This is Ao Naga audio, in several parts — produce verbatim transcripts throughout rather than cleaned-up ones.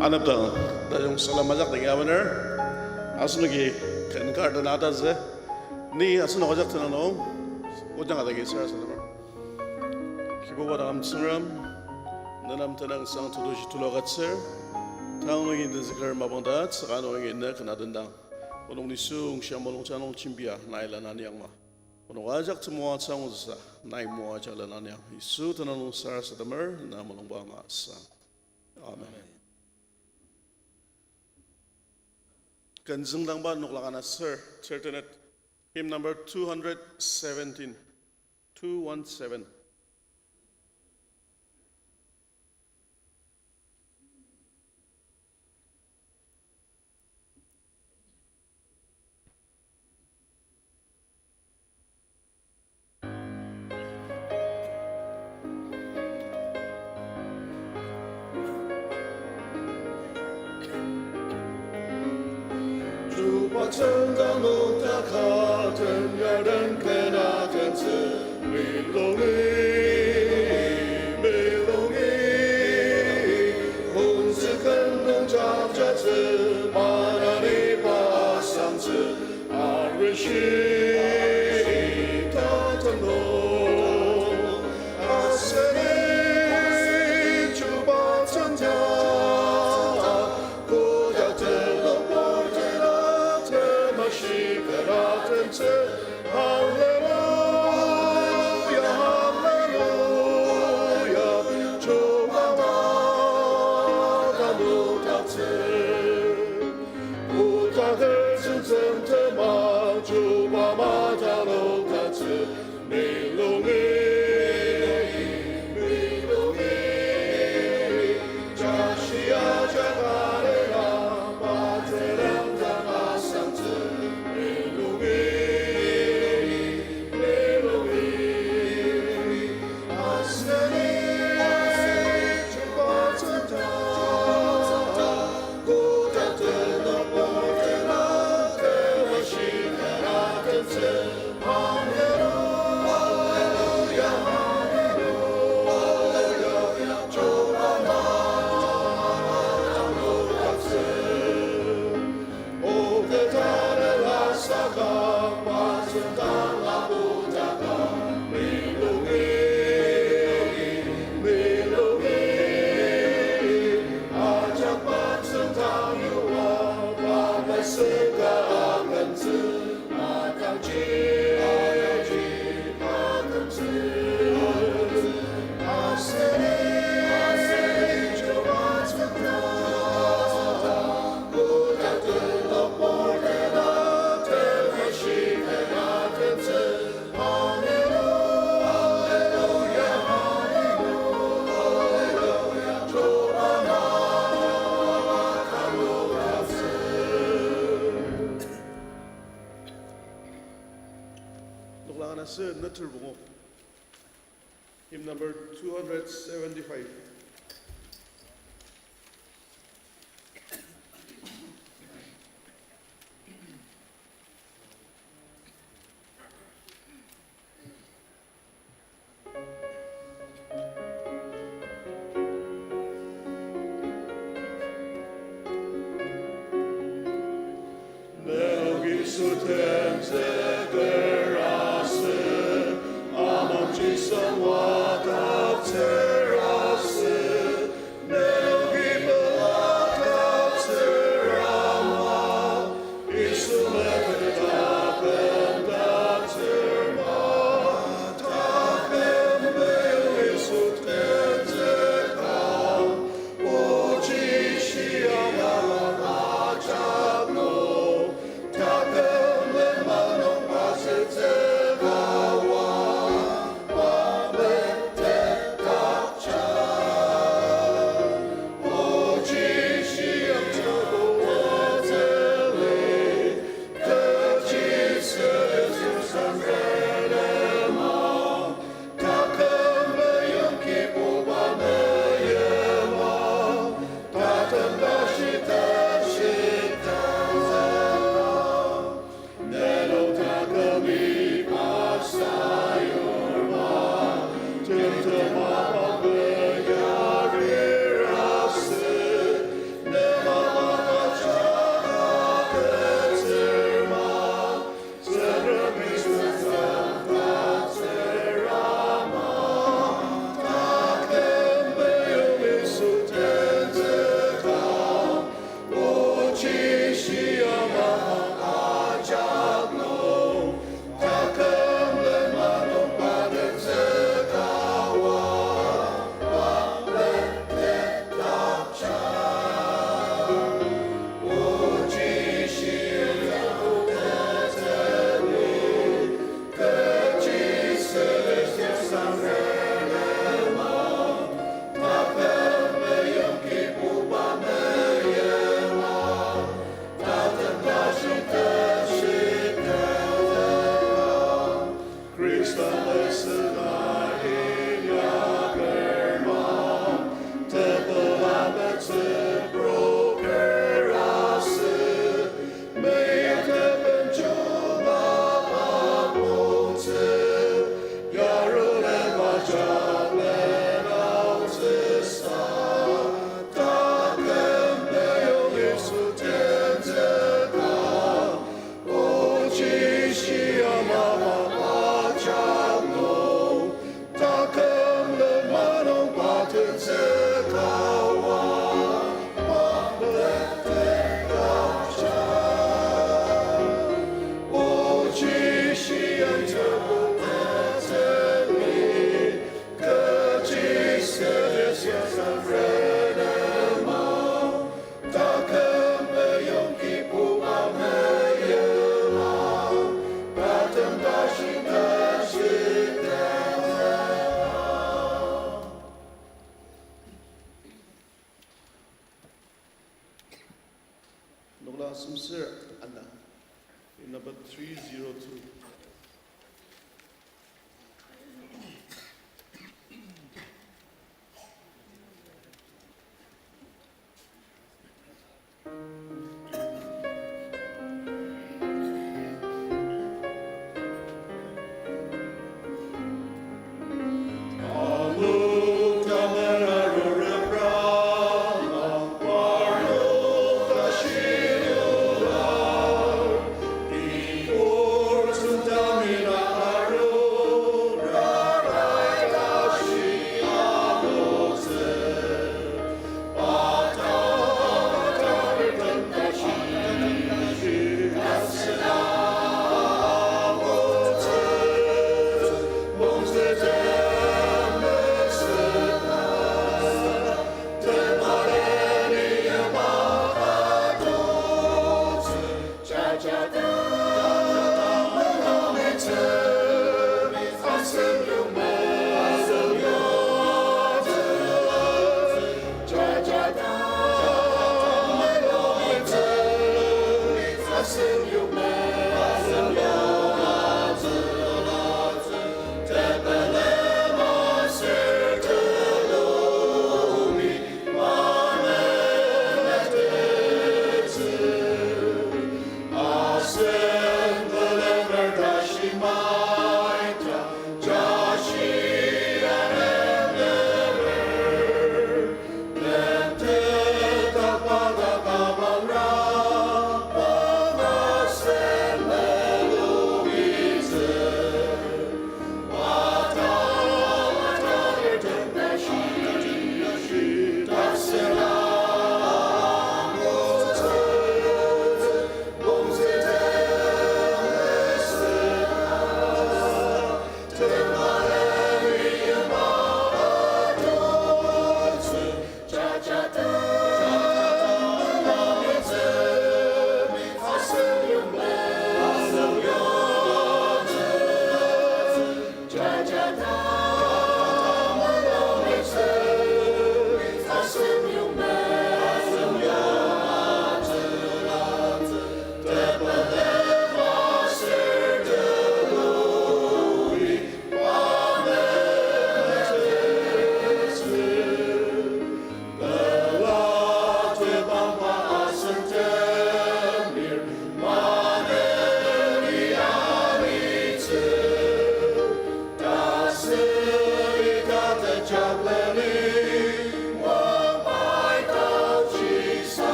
Anepdang tajung salem ajak dangi amener. Asenoki ken kar den atatsü. Ni asenok ajak tenüng nung ojang adagi sarasademer. Kibuba dang Tsüngrem, ne nem tenüngsang tetushi tulu agütsür. Tang nungi tenzüker mapang ta, saka nungi ne ken atendang. Onok nisung shia mulung janung chimbia, nai lana niang ma. Onok ajak temoatsü angutsüsa, nai moaja lana niang. Yisu tenüng nung sarasademer, na mulungba ama sang. Amen. Ken züngdangba noklang ana ser, ser tenet. Hymn number two hundred seventeen, two one seven. Chuba tsüngda nokta ka tenzüker den ken atentsü, mi longni, mi longni, onzüker nung jangjatsü, manani pa asangtsü, arishi tatemlo. Aseni chuba tsüngda, koda telo portela, temashi kena tentsü. Hallelujah, hallelujah, Chuba mata lutatsü. Koda tetsütsü tema Chuba mata lutatsü. Mi longni, mi longni, jashi ajak alena, pa tedang dang asangtsü. Mi longni, mi longni, aseni, Chuba tsüngda. Noklang ana ser neter pungu. Hymn number two hundred seventy-five. Nenoki sütem zeker asü, amangji sangwa takter asü. Asem sür ana. Number three zero two.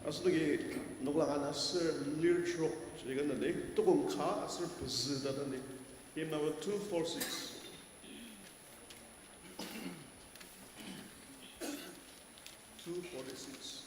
Asenoki noklang ana aser lir trok, shirika nani, tukong ka aser pezü ta nani. Hymn number two four six. Two forty-six.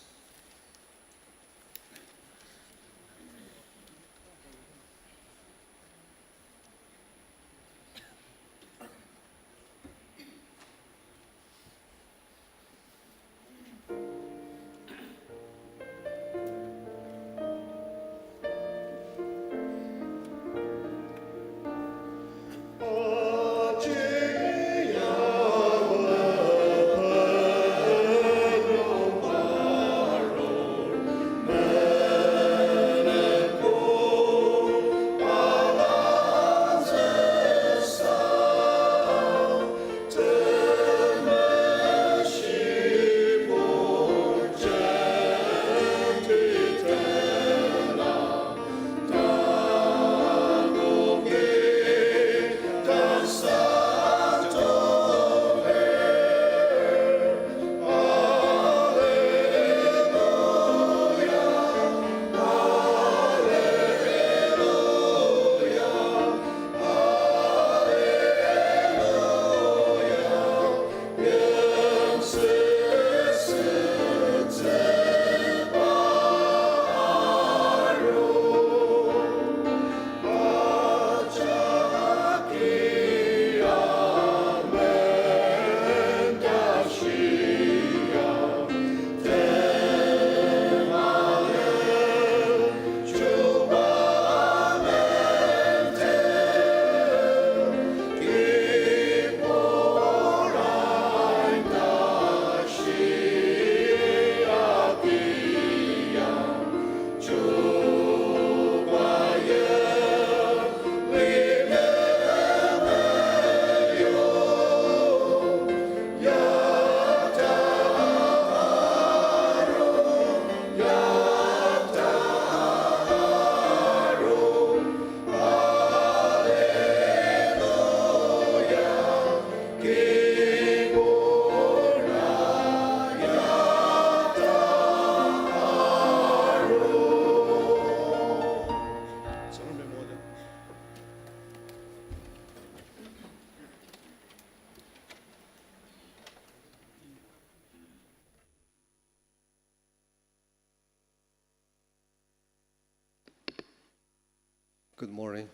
Good morning.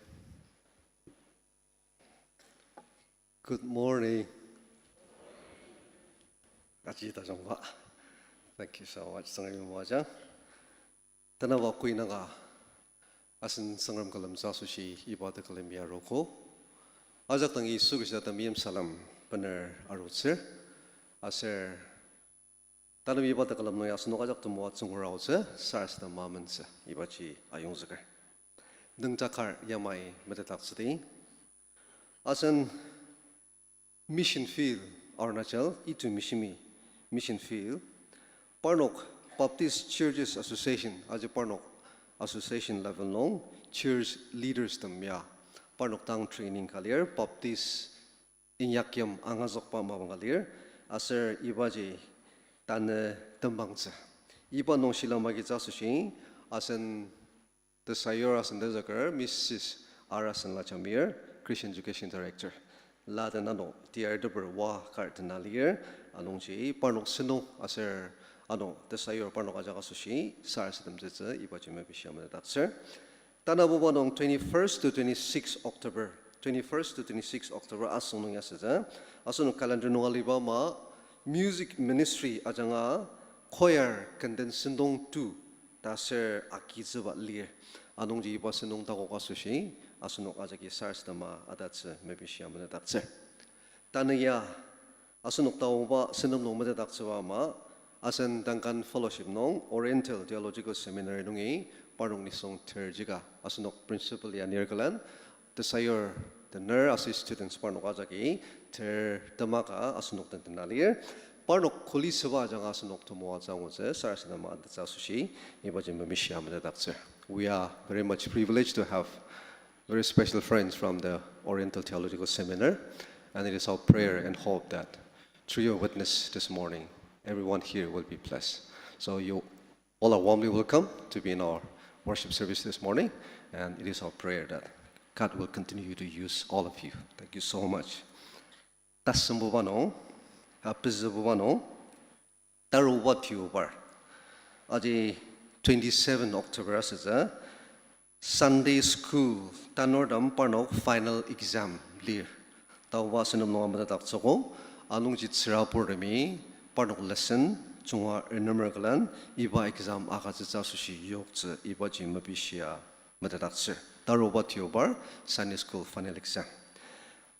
Good morning. Aji tajungba. Thank you so much, Tsüngremi moajang. Tanaba kuinaka, asen Tsüngrem külemtsü asoshi iba tekülemi arogo. Ajak dangi Yisu Khrista temeim salem bener arutsür. Aser tanü iba tekülem nung ya asenok ajak temoatsü ngura aotsü, sarasadema amentsü ibaji ayongzüker. Nüngdakar yamai metetdaktsüdi. Asen Mission Field, Arunachal, itu Mishimi Mission Field, parnok Baptist Churches Association, aji parnok association level nung church leaders tem ya parnok dang training ka lir, Baptist inyaktem angazükba mapang ka lir, aser ibaji tanü tembangtsü. Iba nung shilem agitsü asoshi, asen tesayur asen tenzüker, Missus Arasen Lachamir, Christian Education Director. La den ano teyari teper oa kar tena lir, anungji parnok sentong aser ano tesayur parnok ajak asoshi sarasademtsütsü ibaji mepishia metetdaktsür. Tanabuba nung twenty-first to twenty-six October, twenty-first to twenty-six October asüng nung ya asütsü, asenok calendar nung aliba ama music ministry ajanga choir kenden sentong two ta ser agitsüba lir. Anungji iba sentong takok asoshi asenok ajaki sarasadema atatsü mepishia metetdaktsür. Tanü ya asenok taoba sentong nung metetdaktsüba ama, asen Duncan Fellowship nung Oriental Theological Seminary nungi parnok nisung terjika asenok principal ya nir külen, tesayur tener aser students parnok ajaki ter temaka asenok den tena lir. Parnok kuli süba ajanga asenok temoatsü angutsü sarasadema atatsü asoshi ibaji mepishia metetdaktsür. We are very much privileged to have very special friends from the Oriental Theological Seminar, and it is our prayer and hope that through your witness this morning, everyone here will be blessed. So you all are warmly welcome to be in our worship service this morning, and it is our prayer that God will continue to use all of you. Thank you so much. Tasembuba nung, apezübuba nung, taruba tiobar. Aji twenty-seven October asütsü, Sunday school tanurtem parnok final exam lir. Taoba sentong nung metetdaktsüogo, anungji tsürabur temi parnok lesson junga renemer külen iba exam agütsütsü asoshi yoktsü ibaji mepishia metetdaktsür. Taruba tiobar Sunday school final exam.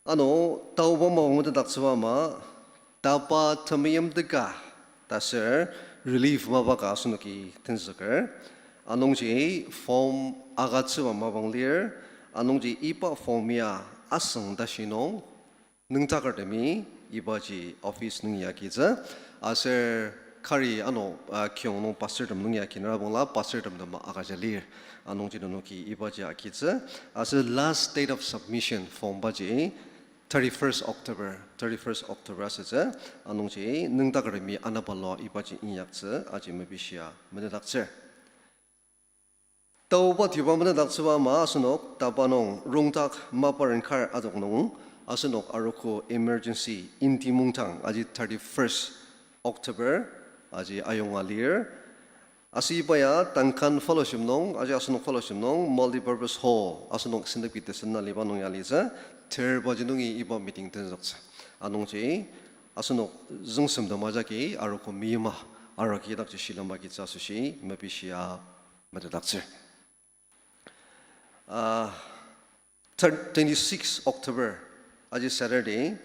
Ano, taoba mapang metetdaktsüba ama, tapa temeim teka, ta ser relief mapa ka asenoki tenzüker. Anungji form agütsüba mapang lir, anungji iba form ya asüng tashi nung, nüngdakertemi ibaji office nung ya agitsü, aser kari ano, ah, kiyong nung pastortem nung ya aginüra bangla pastortem tema agüja lir. Anungji nenoki ibaji agitsü, aser last date of submission formbaji thirty-first October, thirty-first October asütsü, anungji nüngdakertemi anabalua ibaji inyaktsü aji mepishia metetdaktsür. Taoba tioba metetdaktsüba ama asenok tapa nung rongdak mapa ren kar adok nung asenok arogo emergency inti mungdang aji thirty-first October aji ayonga lir. Asüba ya Duncan Fellowship nung, aji asenok fellowship nung, multipurpose hall, asenok sendepi tesena liba nung ya litsü, ter baji nungi iba meeting tenzüktsü. Anungji, asenok züngsemtem ajaki, arogo meyima, arogo idakji shilem agitsü asoshi, mepishia metetdaktsür. Ah, thir-, twenty-six October, aji Saturday,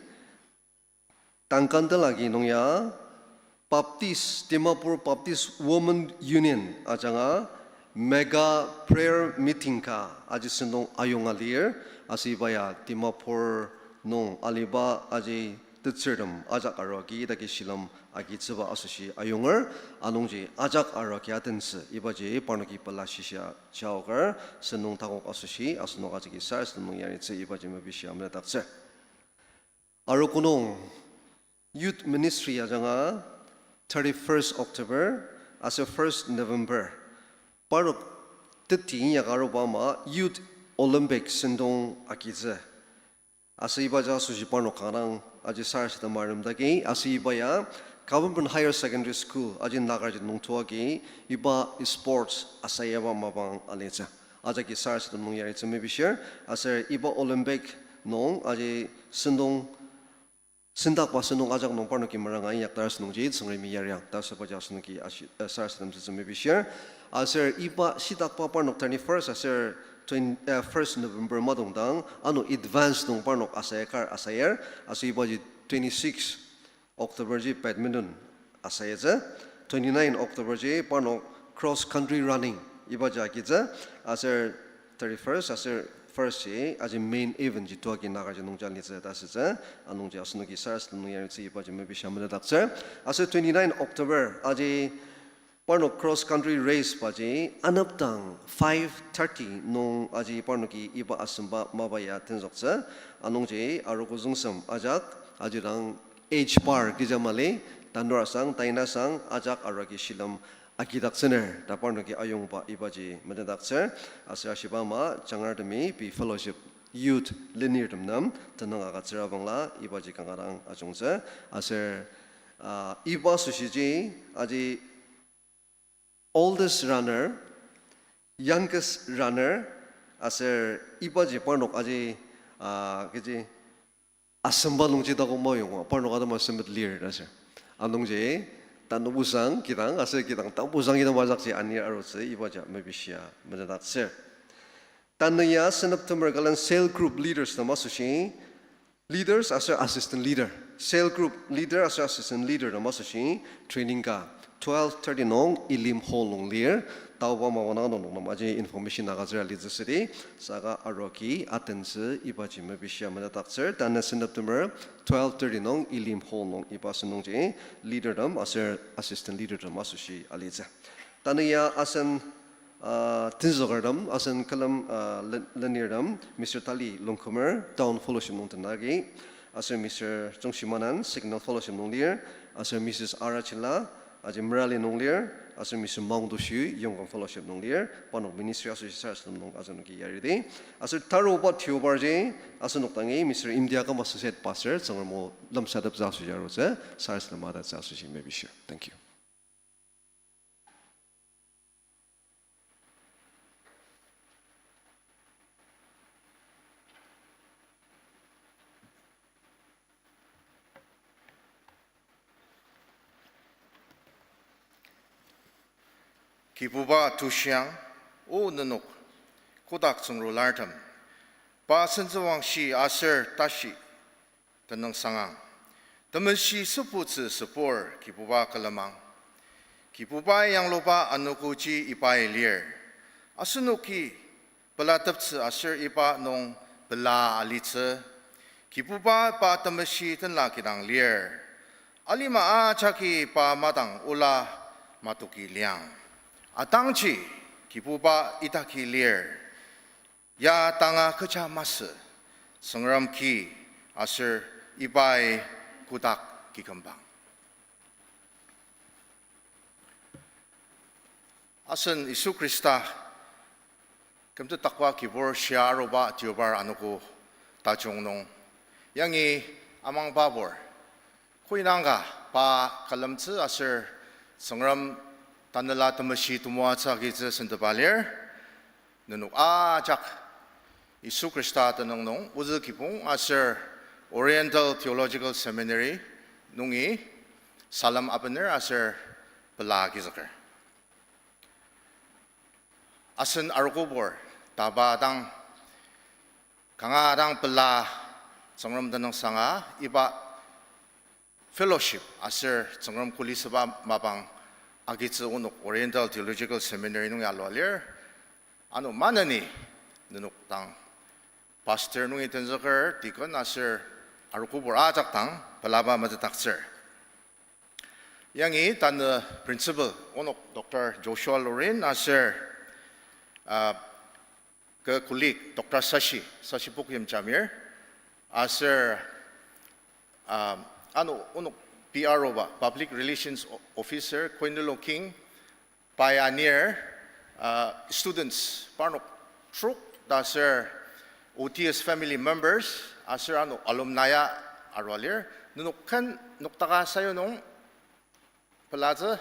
Duncan telagi nung ya Baptist, Dimapur Baptist Women Union ajanga mega prayer meeting ka aji sentong ayonga lir, asüba ya Dimapur nung aliba aji tetsürtem ajak arua ki idaki shilem agitsüba asoshi ayonger, anungji ajak arua ki atentsü ibaji parnoki pela shishia jaoker, sentong takok asoshi asenok ajaki sarasadem nung yaritsü ibaji mepishia metetdaktsür. Arogo nung Youth Ministry ajanga thirty-first October aser first November parnok teti inyaka aruba ama Youth Olympic sentong agitsü. Asüba ja asoshi parnok kanga dang aji sarasadema aremdaki, asüba ya Government Higher Secondary School aji Nagarjan nungto agi iba sports asayaba mapang alitsü. ajaki sarasadem nung yaritsü mepishir, aser iba Olympic nung aji sentong, sendakba sentong ajak nung parnoki meranga inyakdar asünungji Tsüngremi yariang ta asübaji asenoki ashi-, eh, sarasadem sütsü mepishir. Aser iba shitakba parnok thirty-first aser twenty, eh, first November madongdang, ano advance nung parnok asaya kar asayar, aser ibaji twenty-six October ji badminton asayatsü, twenty-nine October ji parnok cross country running ibaji agitsü, aser thirty-first aser first ji aji main event ji tuaki Naga ji nungji alitsü ta asütsü, anungji asenoki sarasadem nung yaritsü ibaji mepishia metetdaktsür. Aser twenty-nine October aji parnok cross country race baji anepdang five thirty nung aji parnoki iba asemba mapa ya tenzüktsü, anungji arogo züngsem ajak, aji dang age bar kecha mali, tanur asang, tain asang, ajak arua agi shilem agidaktsüner ta parnoki ayongba ibaji metetdaktsür, aser ashiba ama jangartemi pei fellowship youth lenirtem nem tenüng agütsüra bangla ibaji kanga dang ajungtsü, aser, ah, iba asoshiji aji oldest runner, youngest runner, aser ibaji parnok aji, ah, kechi asemba nungji taku mayonga, parnok atema sempet lir ta aser. Anungji, tanü busang kidang, aser kidang ta busang kidang majakji anir arutsü ibaji mepishia metetdaktsür. Tanü ya seneptemer külen cell group leaders tem asoshi, leaders aser assistant leader, cell group leader aser assistant leader tem asoshi training ka twelve thirty nung Elim Hall nung lir, taoba mapang nung nung nem aji information agütsüra litsü südi, saka aroki atentsü ibaji mepishia metetdaktsür, tanü seneptemer twelve thirty nung Elim Hall nung iba asünungji leader tem aser assistant leader tem asoshi alitsü. Tanü ya asen, ah, tenzükertem, asen külem, ah, le-, lenirtem, Mister Tali Longkumer, Town Fellowship nung tenagi, aser Mister Chungshimanan, Signal Fellowship nung lir, aser Missus Arachila, aji Merali nung lir, aser Mister Maungtoshi, Yongkang Fellowship nung lir, parnok ministry asoshi sarasadem nung asenoki yaridi. Aser taruba tiobarji, asenok dangi Mister India kama associate pastor, Tsüngrem o lemsateptsü asoshi arutsü, sarasadem atattsü asoshi mepishir. Thank you. Kibuba tushiang, o nenok kotak tsüngrulartem, pa sentsüwangshi aser tashi tenüngsangang. Temeshi süputsü sübur Kibuba külemang. Kibubai yangluba anogoji ibai lir. Asenoki pelateptsü aser iba nung pela alitsü. Kibuba pa temeshi tenla kidang lir. Alima ajaki pa madang ola matoki liang. Atangji Kibuba idaki lir. Ya tanga kecha masü, Tsüngrem ki aser ibai kotak kikümbang. Asen Yisu Khrista kümtet takwa kibur shia aruba tiobar anogo tajung nung yangi amangbabur koinangka pa külemtsü aser Tsüngrem tanela temeshi temoatsü agitsü sentepa lir. Nenok ajak Yisu Khrista tenüng nung ozü kibong aser Oriental Theological Seminary nungi salem abener aser pela agizüker. Asen arogobur taba dang, kanga dang pela Tsüngrem tenüngsanga iba fellowship aser Tsüngrem kuli süba mapang agitsü onok Oriental Theological Seminary nungi alua lir. Ano maneni nenok dang pastor nungi tenzüker, deacon aser arogobur ajak dang pelaba metetdaktsür. Yangi tanü principal onok Doctor Joshua Lorin aser, ah, kü colleague Doctor Sashi, Sashi Pukyim Jamir, aser, ah, ano onok P R O ba, Public Relations O-, Officer, Quinelo King, pai anir, ah, students parnok trok ta aser O T S family members aser ano alumni ya arua lir, nenok ken noktaka sayu nung pelatsü,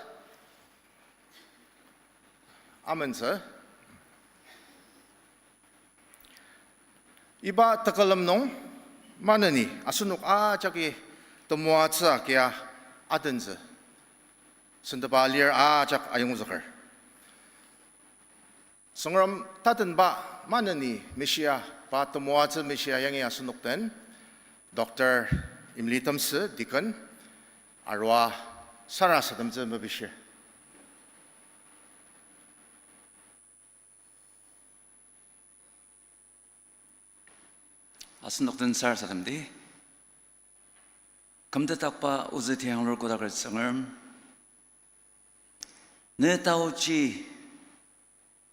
amentsü. Iba tekülem nung maneni asenok ajaki temoatsü agia atentsü sentepa lir ajak ayongzüker. Tsüngrem tatenba maneni meshia, pa temoatsü meshia yangi asenok den Doctor Imlitemsü Deacon arua sarasademtsü mepishir. Asenok den sarasademdi. Kümtetdakba ozü tianglur kodaker Tsüngrem, ne taochi,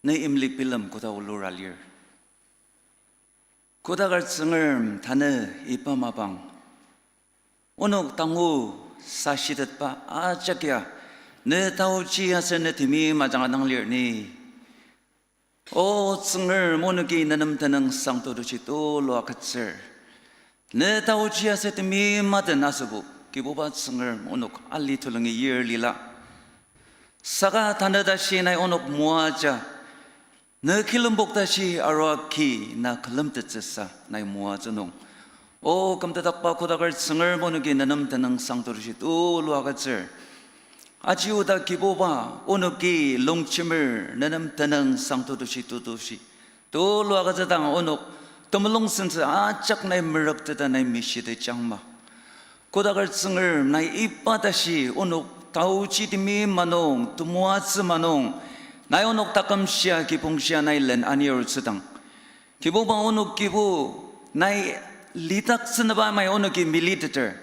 ne imli bilem koda olura lir. Kodaker Tsüngrem, tanü iba mapang onok tangu sashitetba ajak ya, ne taochi aser ne temeim ajanga dang lir ni. O Tsüngrem, onoki nenem tenüngsang tetushi tulu agütsür. Ne taochi aser temeim aden asübo, Kibuba Tsüngrem, onok ali tulungi yir lila. Saka tanü tashi nai onok moaja, ne kilembok tashi arua ki na külemtettsüsa nai moatsü nung, O kümtetdakba kodaker Tsüngrem, onoki nenem tenüngsang tetushi tulu agütsür. Aji oda Kibuba, onoki longjemer nenem tenüngsang tetushi tetushi tulu agütsüdang onok temulung sentsü ajak nai merükteta nai mishitejangma. Kodaker Tsüngrem, nai iba tashi onok taochi temeim manung, temoatsü manung, nai onok taküm shia, kibong shia nai len anir otsüdang, Kibuba onok kibu, nai lidaktsünüba amai onoki militeter.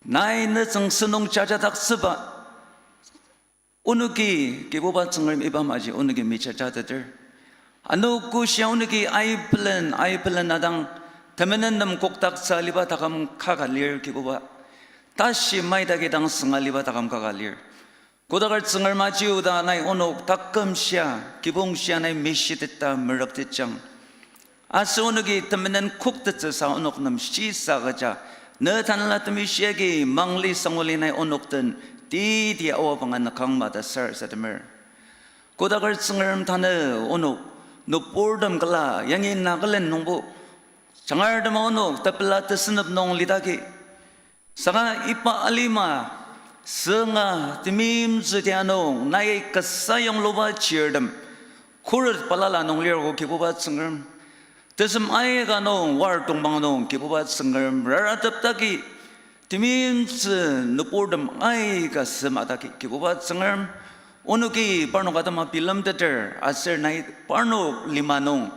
Nai ne tsüngsü nung jajadaktsüba onoki, Kibuba Tsüngrem, iba maji onoki mijajateter. Ano koshia onoki aibelen, aibelen adang temenen nem kokdaktsü aliba taküm kaka lir, Kibuba. Tashi maidagi dang sünga aliba taküm kaka lir. Kodaker Tsüngrem, aji oda nai onok taküm shia, kibong shia nai mishiteta merüktejang. Aser onoki temenen koktettsüsa onok nem shisa agüja, ne Tanela Temeshi agi mangli sanguli nai onok den teti aoa banga nükangma ta sarasademer. Kodaker Tsüngrem, tanü onok nüburtem küla yangi Nagaland nungbo jangartem onok tepela tesünep nung lidaki. Saka iba alima sünga temeimtsü tia nung nai kasa yongluba chirtem khuret balala nung lirgo, Kibuba Tsüngrem. Tesem aika nung war tongpang nung, Kibuba Tsüngrem, raratepdaki temeimtsü nüburtem aika sümadaki, Kibuba Tsüngrem, onoki parnok atema bilemteter aser nai parnok lima nung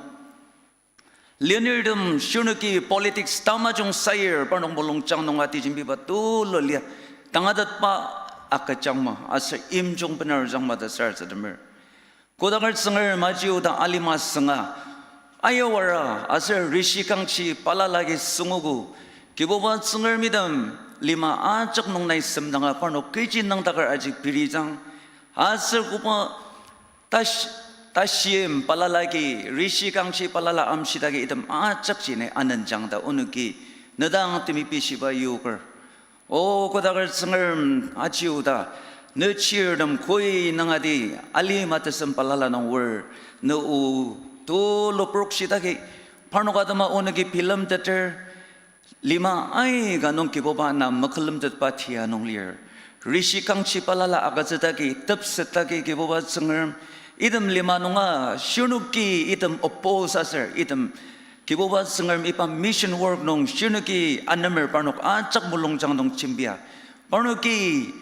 lenirtem shirnoki politics tamajung sayur parnok mulungjang nung ati jembiba tulu lia tangatetba agüjangma aser imjung benarujangma ta sarasademer. Kodaker Tsüngrem, aji oda alima sünga ayawara aser rishi kangshi balala agi süngogo, Kibuba Tsüngrem, item lima ajak nung nai semdanga parnok kechi nüngdaker aji birijang. Aser koba tash- tashim balala agi, rishi kangshi balala amshidagi item ajakji nai anenjang ta onoki ne dang temipishiba yoker. O Kodaker Tsüngrem, aji oda ne chirtem koi nüngati alima tesem balala nung oar, ne o tulu prokshidaki parnok atema onoki bilemteter. Lima aika nung Kibuba na mekülemtetba tia nung lir. Rishi kangshi balala agütsüdaki, tepsetdaki, Kibuba Tsüngrem, item lima nunga shirnoki item oppose aser item, Kibuba Tsüngrem, iba mission work nung shirnoki anemer parnok ajak mulungjang nung jembia, parnoki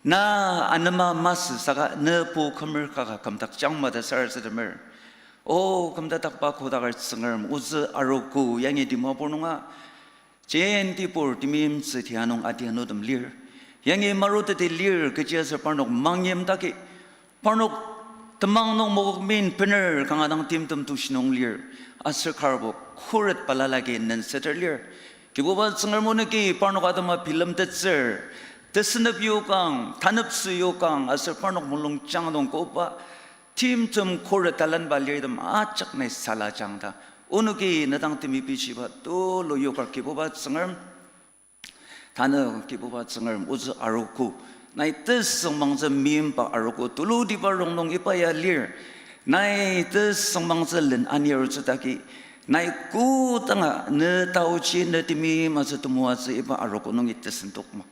na anema masü saka ne pu kümer kaka kümdakjangma ta sarasademer. O kümdakdakba Kodaker Tsüngrem, ozü arogo yangi Dimapur nunga jentibur temeimtsü tia nung adianutem lir. Yangi maruteti lir, kechiaser parnok mangyimdaki, parnok temang nung mokokmin bener kanga dang timtem tushi nung lir. Aser karbo khuret balala agi nenseter lir. Kibuba Tsüngrem, onoki parnok atema bilemtettsür, tesünep yokang, tanepsü yokang, aser parnok mulungjang nung koba timtem khuret talenba lirtem ajak nai salajang ta onoki ne dang temipishiba tulu yoker, Kibuba Tsüngrem. Tanü Kibuba Tsüngrem, ozü arogo, nai tesüngmangtsü meimba arogo tulutiba rongnung iba ya lir. Nai tesüngmangtsü len anir otsüdaki, Nai kodanga ne taochi ne temi masü temoatsü iba arogo nungi tesendokma.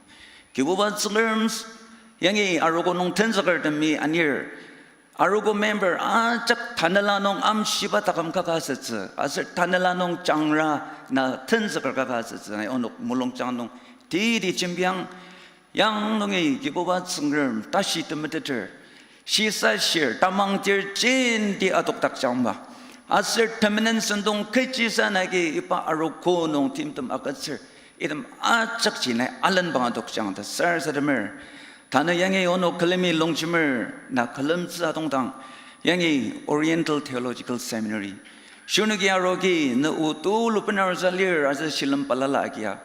Kibuba Tsüngrem s-, yangi arogo nung tenzükertemi anir. Arogo member ajak tanela nung amshiba taküm kaka asütsü, aser tanela nung jangra na tenzüker kaka asütsü, nai onok mulungjang nung titi jembiang, yang nungi Kibuba Tsüngrem tashi temeteter, shisa shir, tamang tir jenti adokdakjangba. Aser temenen sentong kechisa nagi iba arogo nung timtem agütsür, item ajakji nai alenbang adokjang ta sarasademer. Tanü yangi onok külemi longjemer na külemtsü atongdang, yangi Oriental Theological Seminary. Shirnoki arogi ne o tulu benarusa lir aser shilem balala agia.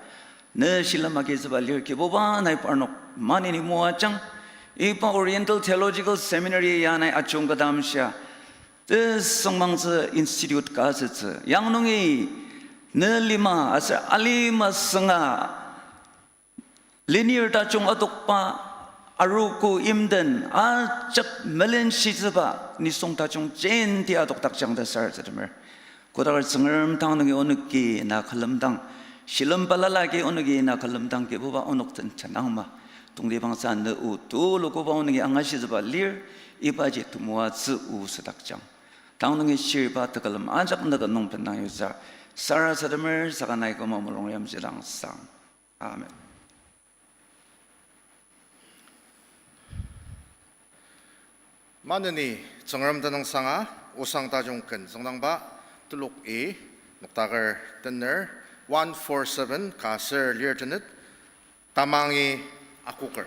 Ne shilem agizüba lir Kibuba nai parnok maneni moajang. Iba Oriental Theological Seminary ya nai ajungketa amshia tesüngmangtsü institute ka asütsü. Yang nungi ne lima aser alima sünga lenir tajung adokba arogo imden ajak melenshitsüba nisung tajung jenti adokdakjang ta sarasademer. Kodaker Tsüngrem, tang nungi onoki na külemdang, shilem balala agi onoki na külemdang Kibuba onok den tenangma. Tongtibangsa ne o tulu koba onoki angashitsüba lir, ibaji temoatsü o südakjang. Tang nungi shirba tekülem ajak nüka nung bendang yutsü sarasademer, saka nai küma mulung yamjidang sang. Amen. Maneni Tsüngrem tenüngsanga, osang tajung ken züngdangba, telok i, noktaker tener, one four seven, ka aser lir tenet, tamangi akoker.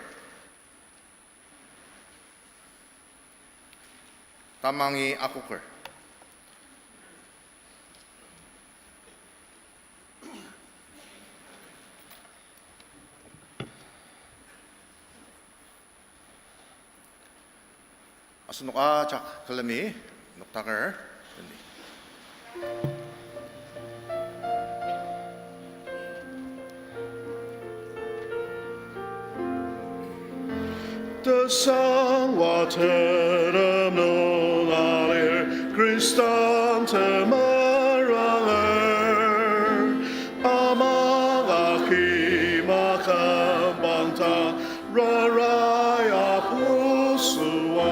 Tamangi akoker. Asenok ajak külemi noktaker tendi. Tesangwa tenem nung alir Khristan temeranger, amang aki makam bangta rarai apusua,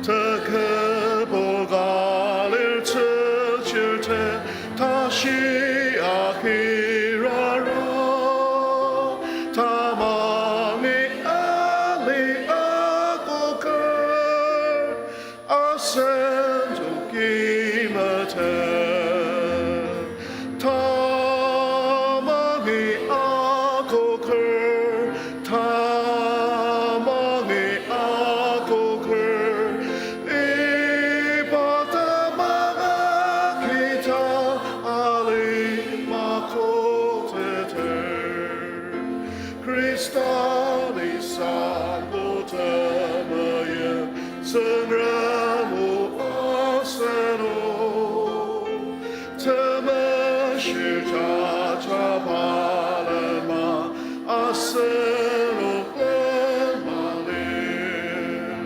tekübo ka lir tetsür te, tashi aki rara, tamangi ali akoker, asen toki metet. Tamangi akoker, tamangi akoker, iba temang akita ali makokteter. Khristan isango temeim, Tsüngrem o aseno. Temeshir jaja balema, aseno emanim.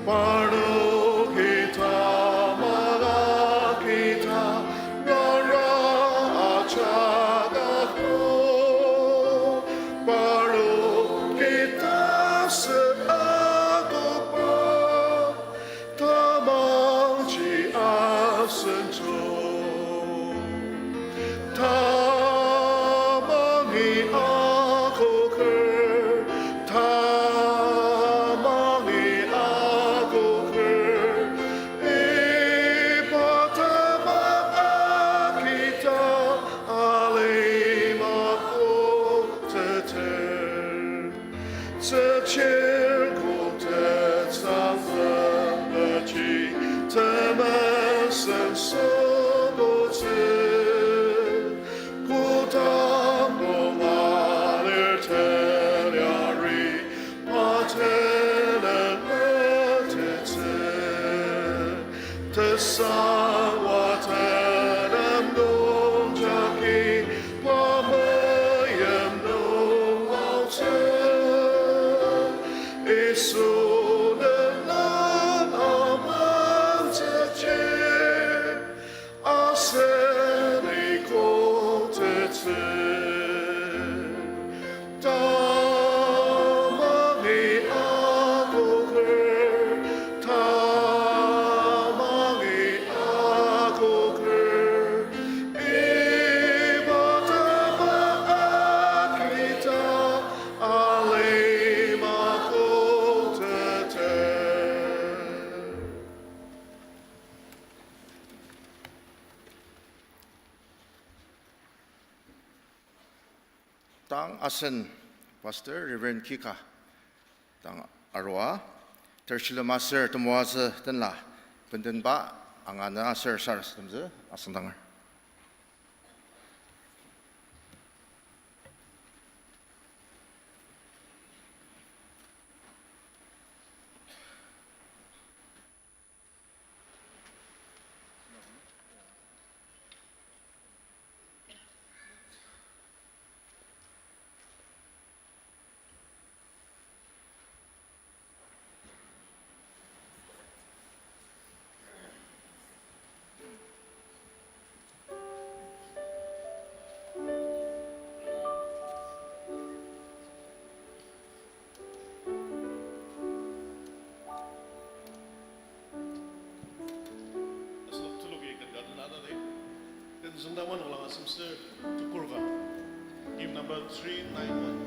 Parnoki tamang akita rara ajak ako. Parnoki tasü akoba, tamangji asentsü. Tamangi akoker, tamangi akoker, iba temang akita ali makokteter. Tsüchir koktettsü züngbaji temesen sübutsü. Kodang nung alir teliari, matelen metettsü. Tesangwa tenem nung jagi, pa meim nung aotsü. Yisu nem nung amangtsüji, Tang asen Pastor Reverend Kika dang arua, ter shilem aser temoatsü tenla bendenba anganü aser sarasademtsü asüngdanger. Asenok tuluki ken ka den atadi. Ken züngdang manung lang asemsür tukur ka. Hymn number three nine one.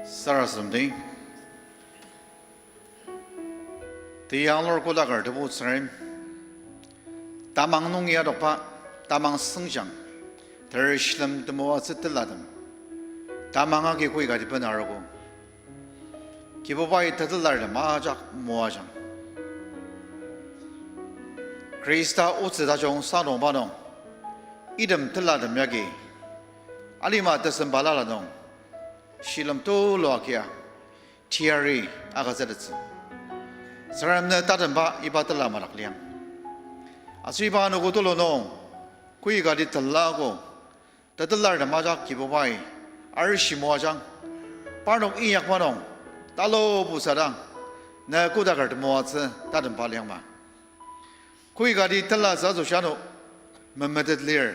Sarasademdi. Teyanglur kodaker Tebu Tsüngrem, tamang nung yadokba, tamang sengjang, ter shilem temoatsü telatem, tamang agi koi kati bena arogo. Kibubai tetelartem ajak moajang. Khrista otsü tajung sangdongba nung, item telatem yagi, alima tesem balala nung, shilem tulu agia, teyari agütsütettsü. Tsüngrem ne tatemba iba tela madak liang. Aser iba anogo tulu nung, kü kati telago, tetelar tem ajak Kibubai, arishi moajang, parnok inyakba nung, talubo sadang, ne kodaker temoatsü tatemba liangma. Kü kati telatsü asoshi ano memetet lir,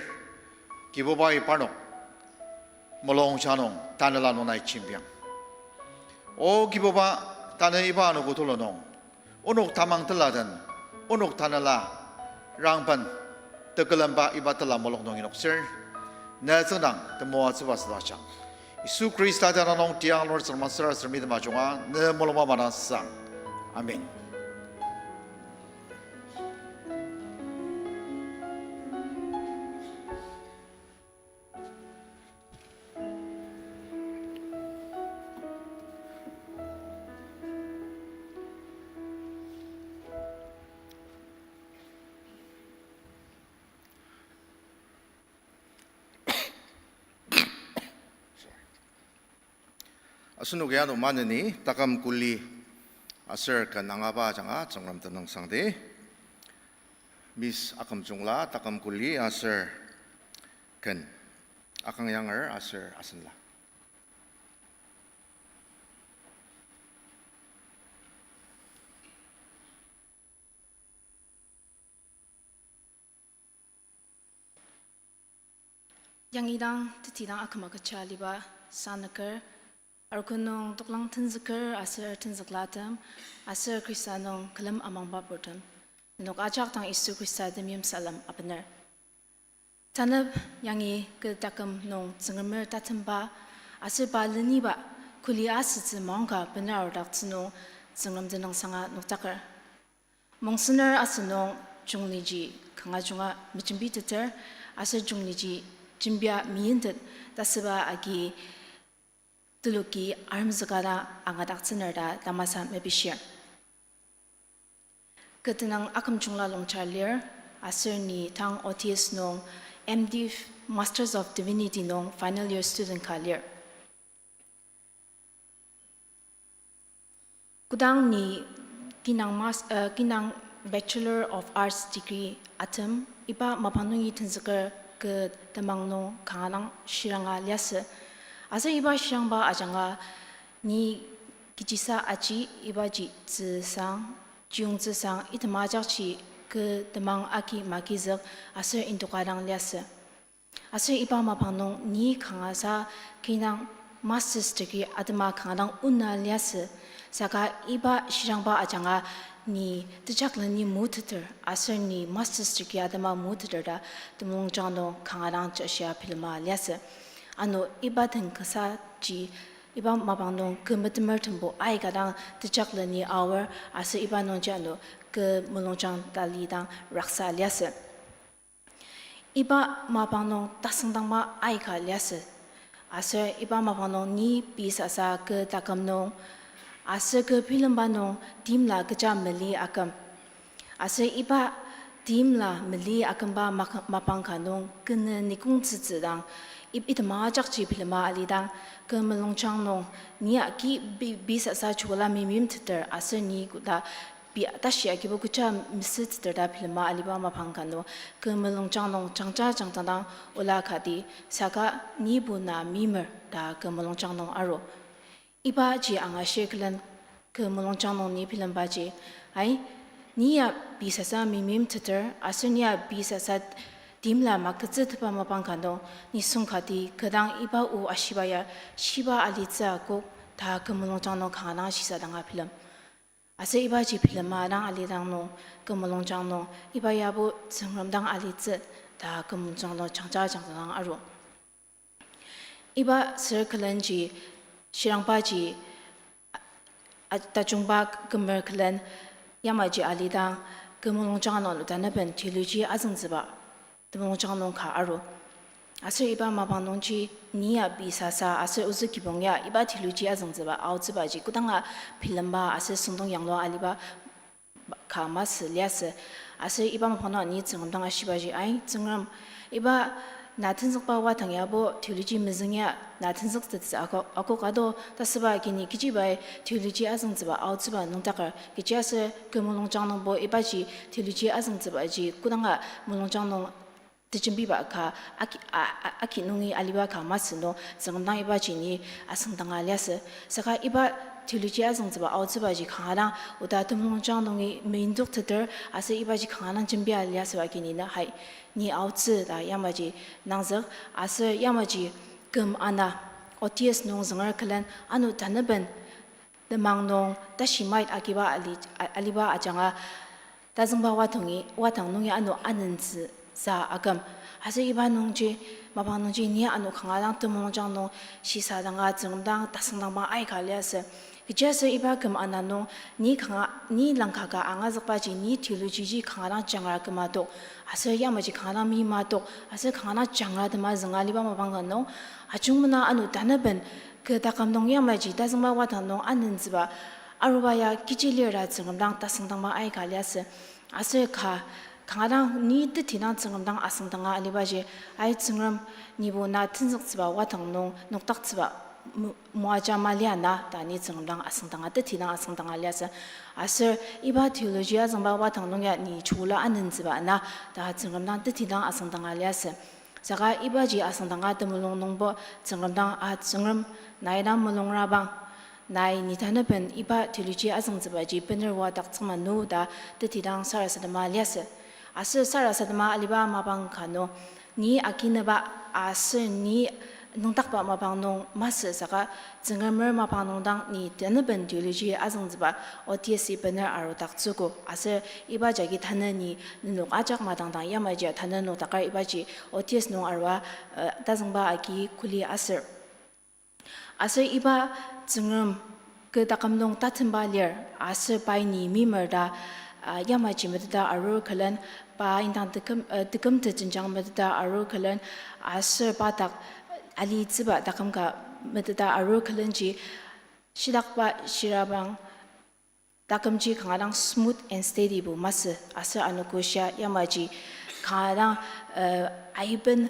Kibubai parnok mulungjang nung tanela nung nai jembiang. O Kibuba, tanü iba anogo tulu nung, onok tamang tela den, onok tanela rangben tekülemba iba tela mulung nung inoktsür, ne tsüngdang temoatsüba südakjang. Yisu Khrista tenüng nung tiang lur Tsüngrem sarasademi tem ajunga ne mulungba madang sang. Amen. Asenoki ano maneni taküm kuli aser ken angaba ajanga Tsüngrem tenüngsangdi. Miss Akümjungla taküm kuli aser ken akangyanger aser asenla. Yangi dang, teti dang aküma kecha aliba sanaker, arogo nung toklang tenzüker aser tenzüklatem, aser Khrista nung külem amangba purtem, nenok ajak dang Yisu Khrista temeim salem abener. Tanep yangi kü taküm nung Tsüngremer tatemba, aser pa leniba kuli asütsü maongka bener arudaktsü nung Tsüngrem tenüngsanga noktaker. Mongsener asünung jungliji kanga junga mejembiteter, aser jungliji jembia meyintet ta asüba agi teloki aremzükala angadaktsüner ta tamasa mepishir. Kü tenüng Akümjungla Longchar lir, aser ni tang O T S nung M.Div, Masters of Divinity nung final year student ka lir. Kodang ni kinang mas-, uh, kinang Bachelor of Arts degree atem, iba mapang nungi tenzüker kü temang nung kanga dang shiranga liasü. Aser iba shirangba ajanga ni kechisa aji ibaji tsüsang, chiyungtsüsang, itema ajakji kü temang agi magizük aser indoka dang liasü. Aser iba mapang nung ni kangasa kinang master's degree atema kanga dang ona liasü, saka iba shirangba ajanga ni tejakleni muteter aser ni master's degree atema muteter ta temulungjang nung kanga dang jashia bilema liasü. Ano iba den kasaji iba mapang nung kü metemertembo aika dang tejakleni aor aser iba nungji ano kü mulungjang talidang raksa liasü. Iba mapang nung tasüngdangba aika liasü. Aser iba mapang nung ni pei sasa kü taküm nung, aser kü bilemba nung timla kecha mali aküm. Aser iba timla mali akümba mak-, mapang ka nung kü nü nikongtsütsü dang, ip-, itema ajakji bilema alidang, kü mulungjang nung ni agi pei, pei sasa chukula meimteter aser ni koda pei tashi agibo kecha mesüteter ta bilema aliba mapang ka nung, kü mulungjang nung jangja jangja dang ola kati, saka nibo na meimer ta kü mulungjang nung aru. Ibaji angashir külen kü mulungjang nung ni bilembaji, ai, ni ya pei sasa meimteter aser ni ya pei sasa timla magütsütepa mapang ka nung nisung kati kü dang iba o ashiba ya shiba alitsü akok ta kü mulungjang nung kanga dang shisadanga bilem. Aser ibaji bilema dang alidang nung, kü mulungjang nung, iba yabo Tsüngrem dang alitsü ta kü mulungjang nung jangja jangja dang aru. Iba sür külenji, shirangbaji, a-, tajungba kümer külen yamaji alidang, kü mulungjang nung lutanaben theology azüngtsüba temulungjang nung ka aru. Aser iba mapang nungji ni ya pei sasa aser ozü kibong ya iba theology azüngtsüba aotsübaji kodanga bilemba aser süngdong yanglua aliba ka masü liasü. Aser iba mapang nung ni Tsüngrem dang ashibaji ai, Tsüngrem, iba na tenzükba wadang yabo theology mezüng ya na tenzüktettsü akok, akok ado tasüba kini kechibai theology azüngtsüba aotsüba nüngdaker, kechiaser kü mulungjang nungbo ibaji theology azüngtsübaji kodanga mulungjang nung tejembiba ka aki, a, a, aki nungi aliba ka masü nung Tsüngrem dang ibaji ni asüngdanga liasü. Saka iba theology azüngtsüba aotsübaji kanga dang oda temulungjang nungi meindokteter aser ibaji kanga dang jembia liasüba kini na hai ni aotsü ta yamaji nangzük aser yamaji küm ana O T S nung zünger külen ano tanaben temang nung tashi mait agiba ali-, a-, aliba ajanga tazüngba watongi, watang nungi ano anentsü sa aküm. Aser iba nungji, mapang nungji ni ano kanga dang temulungjang nung shisadanga Tsüngrem dang tasüngdangba aika liasü. Kechiaser iba küm ana nung ni kanga, ni langka ka angazükbaji, ni theology ji kanga dang jangra kümatok, aser yamaji kanga dang mimatok, aser kanga dang jangra tema zünga liba mapang ka nung, ajungmena ano tanaben kü taküm nung yamaji tazüngba wadang nung anentsüba aruba ya kechi lir ta Tsüngrem dang tasüngdangba aika liasü. Aser ka, kanga dang ni teti dang Tsüngrem dang asüngdanga alibaji, ai Tsüngrem nibo na tenzüktsüba wadang nung nokdaktsüba mo-, moaja malia na ta ni Tsüngrem dang asüngdanga, teti dang asüngdanga liasü. Aser iba theology azüngba wadang nung ya ni chula anentsüba na ta Tsüngrem dang teti dang asüngdanga liasü. Saka ibaji asüngdanga temulung nungbo Tsüngrem dang, a Tsüngrem, nai dang mulungrabang, nai ni tanaben iba theology azüngtsübaji bener wadaktsüma nu ta teti dang sarasadema liasü. Aser sarasadema aliba mapang ka nung, ni akineba aser ni nüngdakba mapang nung masü saka Tsüngremer mapang nung dang ni tanaben theology azüngtsüba O T S bener arudaktsüogo. Aser iba jagi tanü ni nenok ajak madang dang yamaji tanü nokdaker ibaji O T S nung arua, uh, tazüngba agi kuli aser. Aser iba Tsüngrem kü taküm nung tatemba lir, aser pai ni mimer ta, uh, yamaji meteta arur külen, pa indang teküm, uh, teküm tejenjang meteta arur külen, aser pa dak alitsüba taküm ka meteta arur külenji, shidakba shirabang takümji kanga dang smooth and steadybo masü, aser anogoshia yamaji kanga dang, uh, aiben, uh,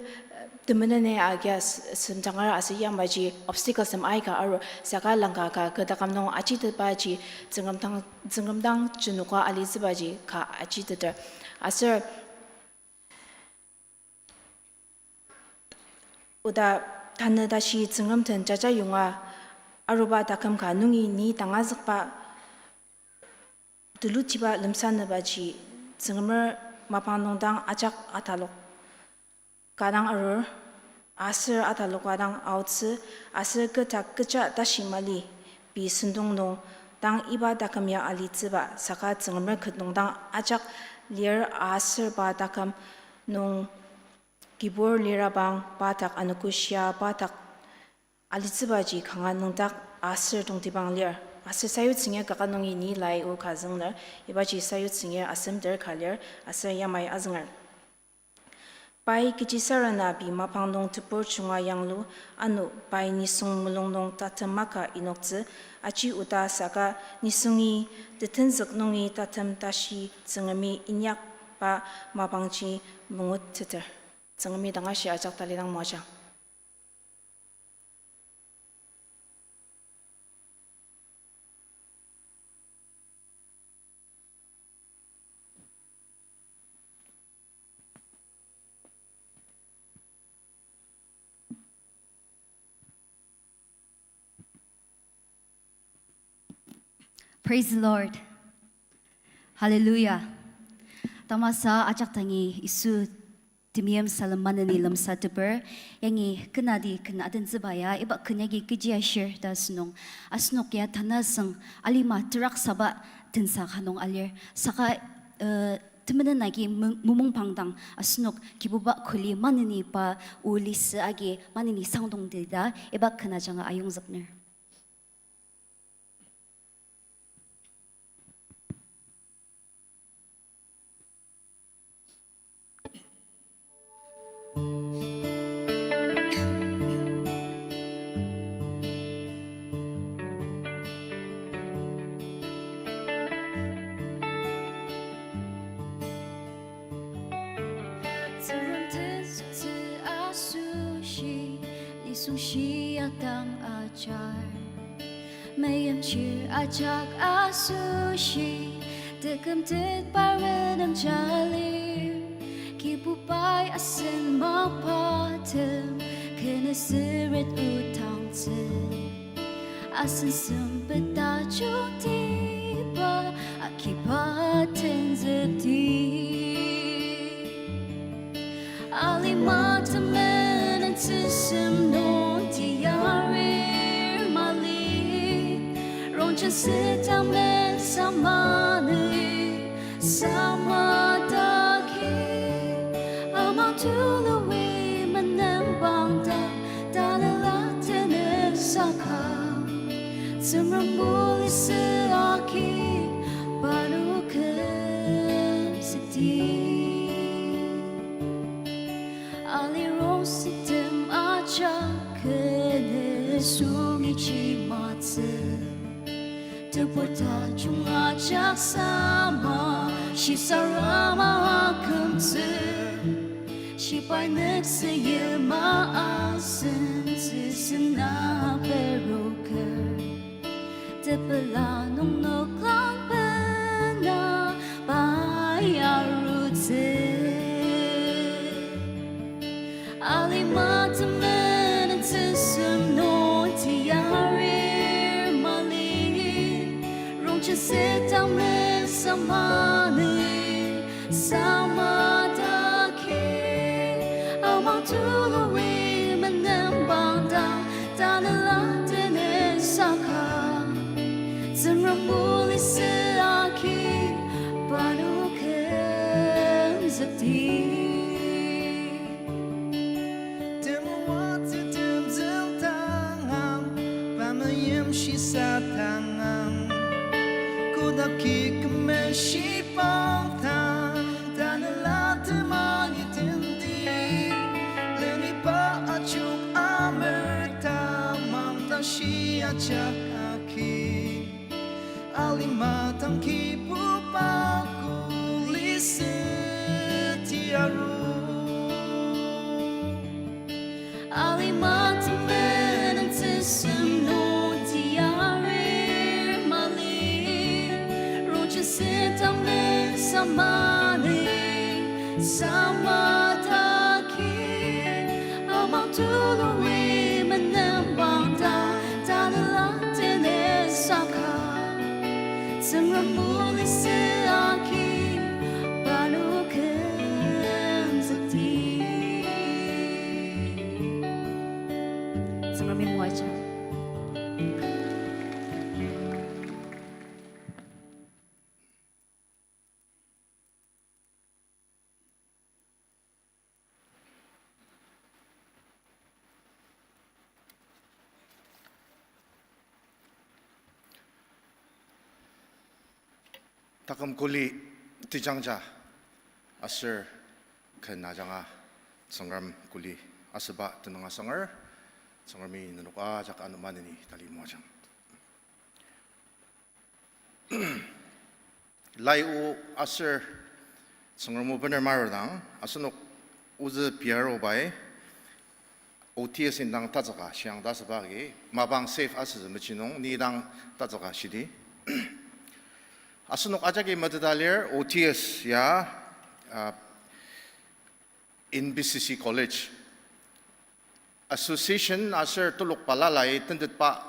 temenene agia s-, semjanger aser yamaji obstacles tem aika arur, saka langka ka kü taküm nung ajitetbaji Tsüngrem dang, Tsüngrem dang jenoka alitsübaji ka ajiteter. Aser oda tanü tashi Tsüngrem den jaja yonga aruba taküm ka nungi ni tangazükba tulutiba lemsatepaji Tsüngremer mapang nung dang ajak atalok ka dang arur, aser ataloka dang aotsü, aser kü dak kecha tashi mali pei sentong nung dang iba taküm ya alitsüba saka Tsüngremer ket nung dang ajak lir aser pa taküm nung kibur lirabang pa dak anogoshia pa dak alitsübaji kanga nüngdak aser tongtibang lir. Aser sayutsüngir kaka nungi ni lai o ka züngner, ibaji sayutsüngir asemdir ka lir, aser yamai azünger. Pai kechisarena pei mapang nung tebur junga yanglu, ano pai nisung mulung nung tatem maka inoktsü, aji oda saka nisungi tetenzük nungi tatem tashi Tsüngremi inyakba mapangji mangutteter. Tsüngremi dang ashi ajak talidang moajang. Praise the Lord. Hallelujah. Tamasa ajak dangi Yisu temeim salem maneni lemsateper, yangi kenadi ken adentsüba ya, iba ken yagi kechi ashir ta asünung. Asenok ya tanü asüng alima teraksaba tensa ka nung alir. Saka, uh, temenen agi mung-, mungmung pangdang asenok Kibuba kuli maneni pa o lisü agi maneni sangdongdi ta iba ken ajanga ayongzükner. Sungshiak dang ajar, meimchir ajak asoshi, tekümtet pa renemja lir, Kibubai asen mapatem, kena süret otangtsü. Asen sempet tajungtiba akiba tenzükdi. Alima temenen tsüsem nung tiarir mali, rongchen sütamen samanei samadaki, ama tulu wi menembang ta, tanela tenen saka, Tsüngrem bulisü aki, parnok kümzükdi. Alirong sütem ajak kene sungi chimatsü. Tebur tajung ajak sama, shisarama akümtsü. Shibai nüktsü yima asen tsüsena peroker. Tepela nung noklang bena pai arutsü. Alima temenen tsüsem nung tiarir mali, rongchen sütamen samanei samadaki, ama tulu wi menembang ta, tanela tenen saka, Tsüngrem bulisü aki, parnok kümzükdi. Temoatsü temzüng tangang, pa meimchir sa tangang, kodak ki kümeshibang tang, tanela temang itendi, leniba ajok amer tamang tashi ajak aki. Alima tang Kibuba kulisü tiaru. Alima temenen tsüsem nung tiarir mali, rongchen sütamen samanei samadaki, ama tulu wi menembang ta, tanela tenen saka, Tsüngrem bulisü aki, parnok kümzükdi. Tsüngremi moaja. Taküm kuli tejangja aser ken ajanga Tsüngrem kuli asüba tenüng asanger, Tsüngremi nenok ajak ano maneni tali moajang. Lai o aser Tsüngrem o bener marudang, asenok ozü P R O bai O T S indang tatsüka shiang ta asüba agi, mapang safe asütsü mechi nung, ni dang tatsüka shidi. Asenok ajaki meteta lir O T S ya, ah, N B C C College Association aser telok balalai tentetba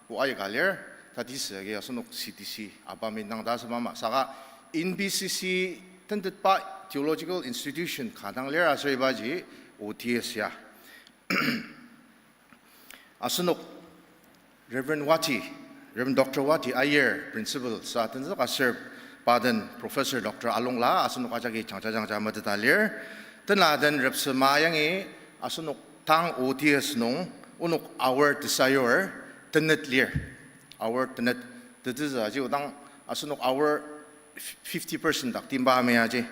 o aika lir, tatisü agi asenok C T C abami nang ta asüba ama. Saka N B C C tentetba theological institution ka dang lir aser ibaji O T S ya. Asenok Reverend Wati, Reverend Doctor Wati Aier, Principal sa tenzük aser pa den Professor Doctor Alongla, asenok ajaki jangja jangja meteta lir. Tena den repsema yangi asenok tang O T S nung, onok hour tesayur tenet lir. Hour tenet tetezü aji odang asenok hour fifty percent dak timba meaji.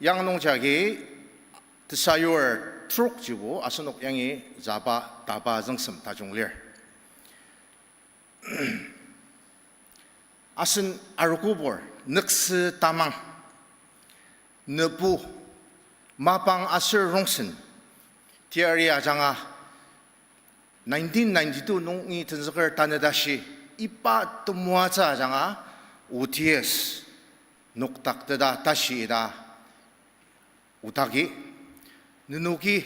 Yang nungjagi tesayur trok jibo asenok yangi zaba taba züngsem tajung lir. Asen arogobur nüksü tamang, nübu, mapang aser rongsen, teyari ajanga Nineteen ninety-two nungi tenzüker tanü tashi, iba temoatsü ajanga O T S noktakteta tashi ita otagi, nenoki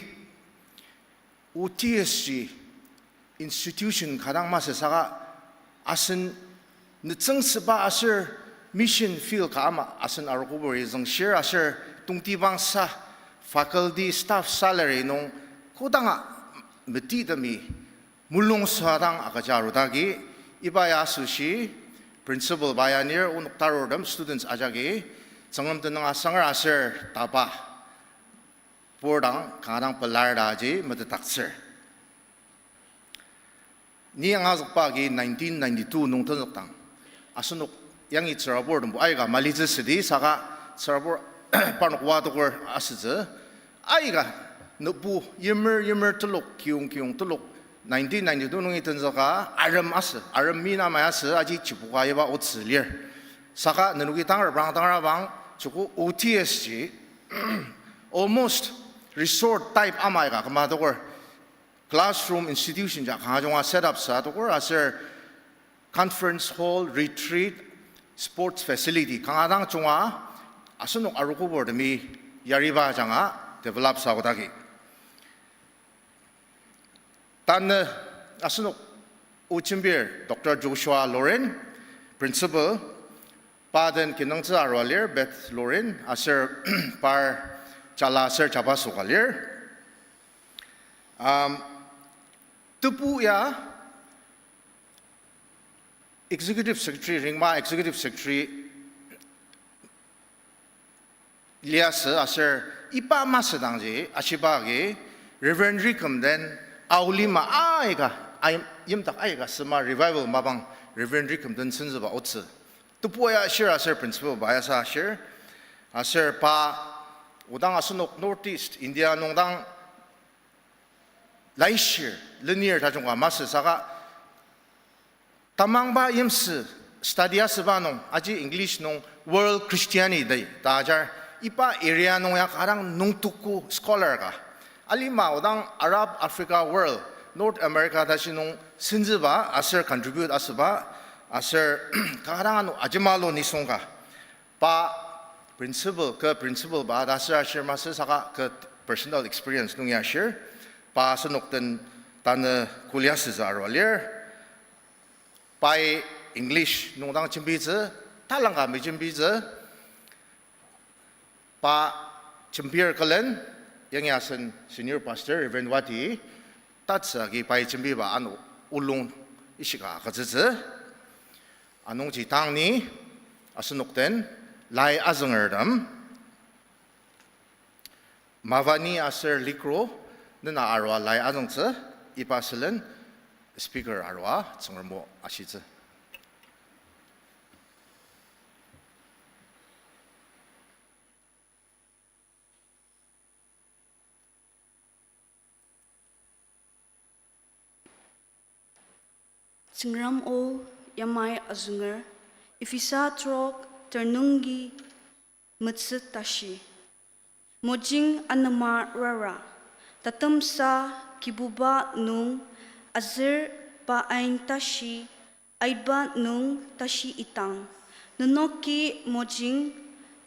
O T S ji institution ka dang masü saka asen nütsüngsüba aser mission field ka ama asen arogobur izüngshir aser tongtibangsa faculty staff salary nung kodanga metitemi mulung süa dang agüja arudagi, iba ya asoshi principal ba ya anir onok tarurtem students ajaki Tsüngrem tenüng asanger aser taba pur dang kanga dang pelar ta aji metetdaktsür. Ni angazükba agi nineteen ninety-two nung tenzükdang, asenok yangi tsüraburtembo aika malitsü südi saka tsürabur parnok oa toker asütsü. Aika nübu yimer yimer telok, kiyong kiyong telok, nineteen ninety-two nungi tenzüka arem asü, arem mi namai asü, aji chibuka iba otsü lir. Saka nenoki tangar prang tangar bang, joko O T S ji almost resort type ama aika küma toker, classroom institution ja kanga junga set up sa toker aser conference hall, retreat, sports facility kanga dang junga asenok arogoburtemi yariba ajanga develop sa kodagi. Tanü asenok o jembir Doctor Joshua Loren, principal, pa den kinungtsü arua lir Beth Loren, aser par jala aser jabaso ka lir. Um, tebu ya executive secretary, ringma executive secretary liasü aser iba masüdangji ashiba agi Reverend Riküm den aolima aika, aim-, yimdak aika süma revival mapang Reverend Riküm den senzüba otsü. Tebu ya ashir aser principal ba ya sa ashir. Aser pa odang asenok North East India nung dang laishir, lenir tajung ka masü saka tamangba yimsü study asüba nung, aji English nung World Christianity ta ajar, iba area nung ya kanga dang nungtuku scholar ka. Alima odang Arab, Africa, world, North America tashi nung senzüba aser contribute asüba, aser kanga dang ano ajemalu nisung ka. Pa principal, kü principal ba ta aser ashir masü saka kü personal experience nung ya ashir, pa asenok den tanü kuli asütsü arua lir. Pai English nung dang jembitsü, talangka mejembitsü, pa jembir külen, yangi asen senior pastor Reverend Wati, tatsü agi pai jembiba ano olung ishika agütsütsü. Anungji tang ni asenok den lai azüngertem, Mavani aser Likro, nena arua lai azüngtsü, iba sülen speaker arua Tsüngrem o ashitsü. Tsüngrem o yamai azünger, Ephesa trok ter nungi metsü tashi. Mojing anema rara, tatemsa Kibuba nung azür pa ain tashi, aitba nung tashi itang. Nenoki mojing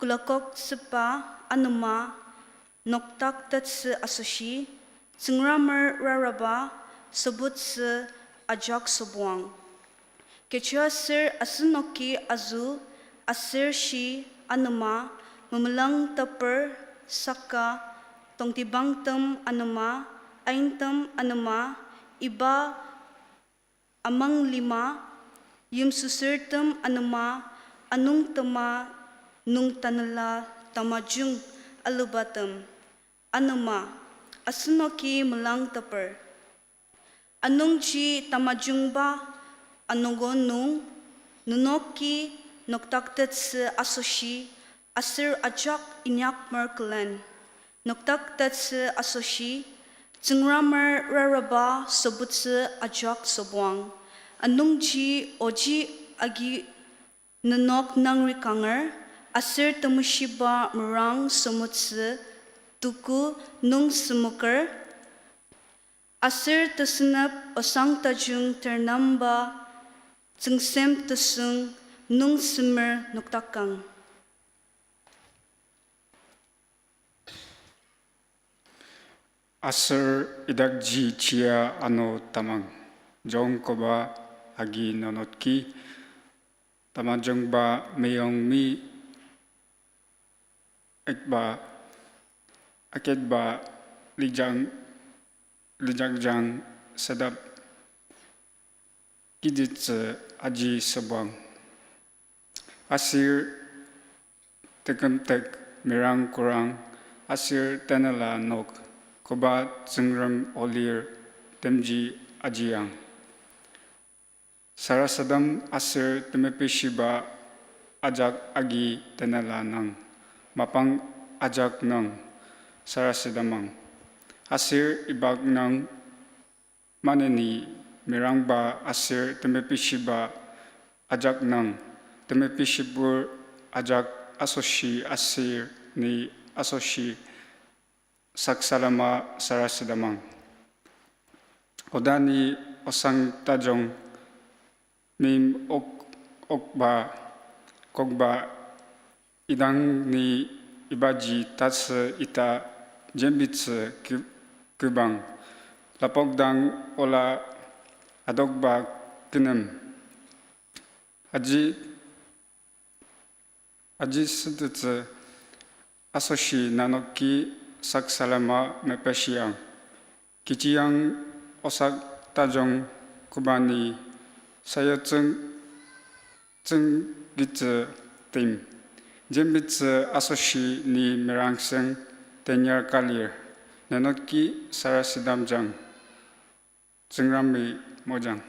kulakoktsüba anema noktaktettsü asoshi, Tsüngremer raraba sübutsü ajak sübuang. Kechiaser asenoki azü aser shi anema memelangteper saka tongtibangtem anema, aintem anema, iba amang lima, yimsüsürtem anema, anungtema nung tanela tamajung alubatem anema, asenoki melangteper. Anungji tamajungba anogo nung nenoki noktaktettsü asoshi aser ajak inyakmer külen. Noktaktettsü asoshi Tsüngremer raraba sübutsü ajak sübuang. Anungji oji agi nenok nangrikanger aser temeshiba merang sümutsü tuku nung sümuker, Aser tesünep osang tajung ternamba tsüngsem tesüng nung semer noktakang. Aser idakji chia ano tamang, jong koba agi nonotki, tamajungba meyong mi aketba, aketba lijang, lijangjang sedap kiditsü aji sebang. Aser tekümtek merang kurang aser tanela nok koba Tsüngrem olir temji ajiang. Sarasadem aser temepishiba ajak agi tanela nung, mapang ajak nung sarasademang. Aser iba nung maneni merangba aser temepishiba ajak nung, temepishibur ajak asoshi aser ni asoshi saksalema sarasademang. Odani osang tajung mim ok-, okba, kokba idang ni ibaji tatsü ita jembitsü kü-, kübang. Lapokdang ola adokba künem. Aji, aji sütettsü asoshi nanoki saksalema mepeshiang. Kechiang osak tajung kobani sayatsüng tsüngkitsü tim. Jembitsü asoshi ni merangseng tenyar kalir. Nenoki sarasademjang. Tsüngremi mojang.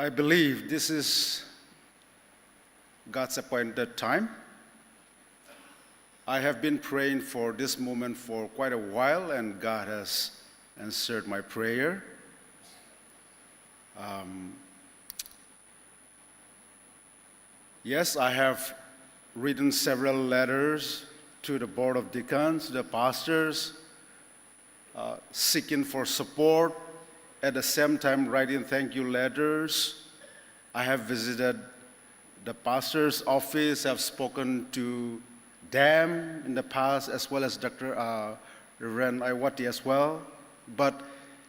I believe this is God's appointed time. I have been praying for this moment for quite a while, and God has answered my prayer. Um, yes, I have written several letters to the Board of Deacons, the pastors, uh, seeking for support, at the same time writing thank you letters. I have visited the pastor's office, have spoken to them in the past, as well as Doctor, uh, Reverend Aiwati as well, but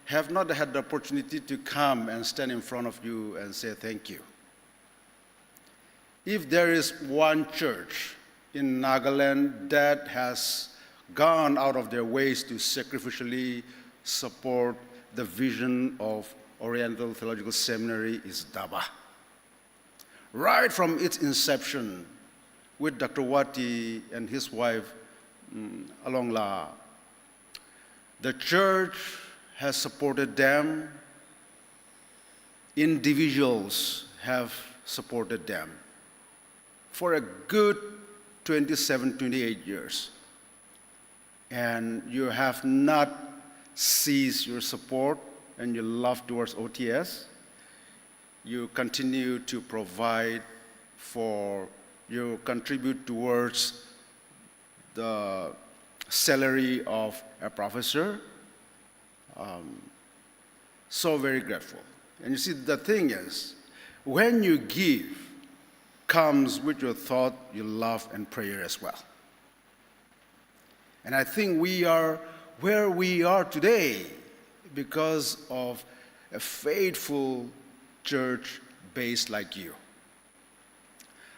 have not had the opportunity to come and stand in front of you and say thank you. If there is one church in Nagaland that has gone out of their ways to sacrificially support the vision of Oriental Theological Seminary, is DABA. Right from its inception, with Doctor Wati and his wife, mm, Alongla, the church has supported them, individuals have supported them for a good twenty-seven, twenty-eight years. And you have not ceased your support and your love towards O T S. You continue to provide for, you contribute towards the salary of a professor. Um, so very grateful. And you see, the thing is, when you give, comes with your thought, your love, and prayer as well. And I think we are where we are today because of a faithful church base like you.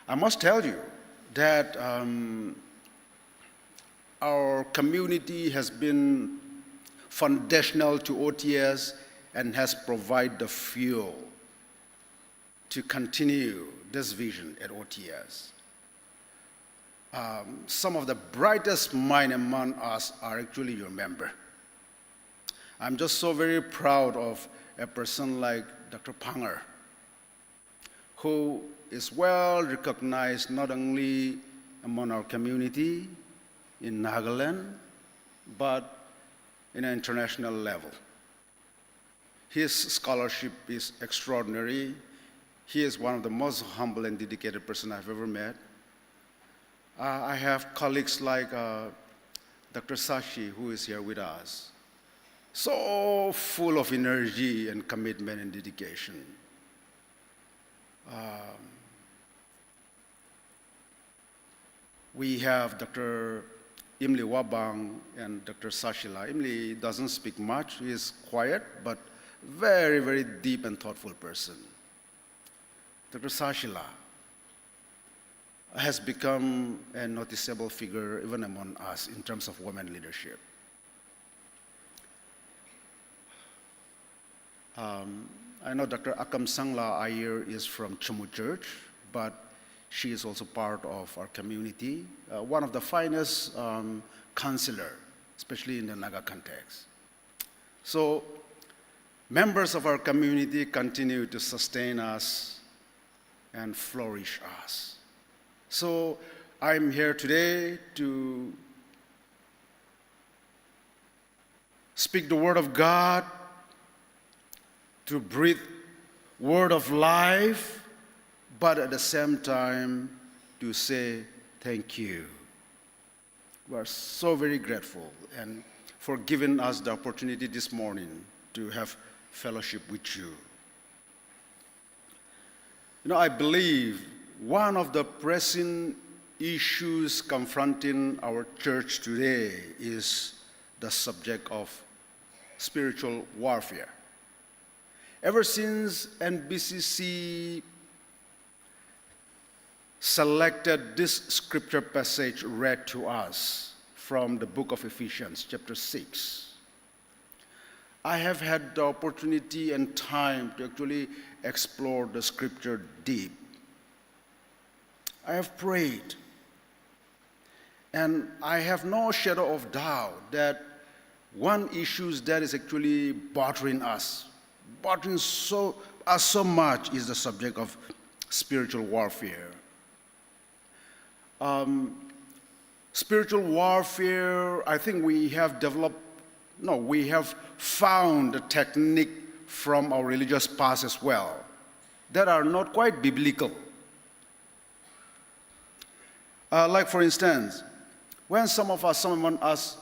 I must tell you that, um, our community has been foundational to O T S and has provided the fuel to continue this vision at O T S. Um, some of the brightest mind among us are actually your member. I'm just so very proud of a person like Doctor Panger, who is well recognized not only among our community in Nagaland, but in an international level. His scholarship is extraordinary. He is one of the most humble and dedicated person I've ever met. Uh, I have colleagues like, uh, Doctor Sashi, who is here with us. So full of energy and commitment and dedication. Um, we have Doctor Imli Wabang and Doctor Sashi La. Imli doesn't speak much. He is quiet, but very, very deep and thoughtful person. Doctor Sashi La has become a noticeable figure even among us in terms of women leadership. Um, I know Doctor Akamsangla Aier is from Chumu Church, but she is also part of our community, uh, one of the finest, um, counselor, especially in the Naga context. So, members of our community continue to sustain us and flourish us. So, I'm here today to speak the word of God, to breathe word of life, but at the same time to say thank you. We are so very grateful and for giving us the opportunity this morning to have fellowship with you. You know, I believe one of the pressing issues confronting our church today is the subject of spiritual warfare. Ever since N B C C selected this scripture passage read to us from the book of Ephesians, chapter six, I have had the opportunity and time to actually explore the scripture deep. I have prayed, and I have no shadow of doubt that one issue that is actually bothering us, bothering so, us so much, is the subject of spiritual warfare. Um, spiritual warfare, I think we have developed, no, we have found a technique from our religious past as well that are not quite biblical. Uh, like, for instance, when some of us, someone us,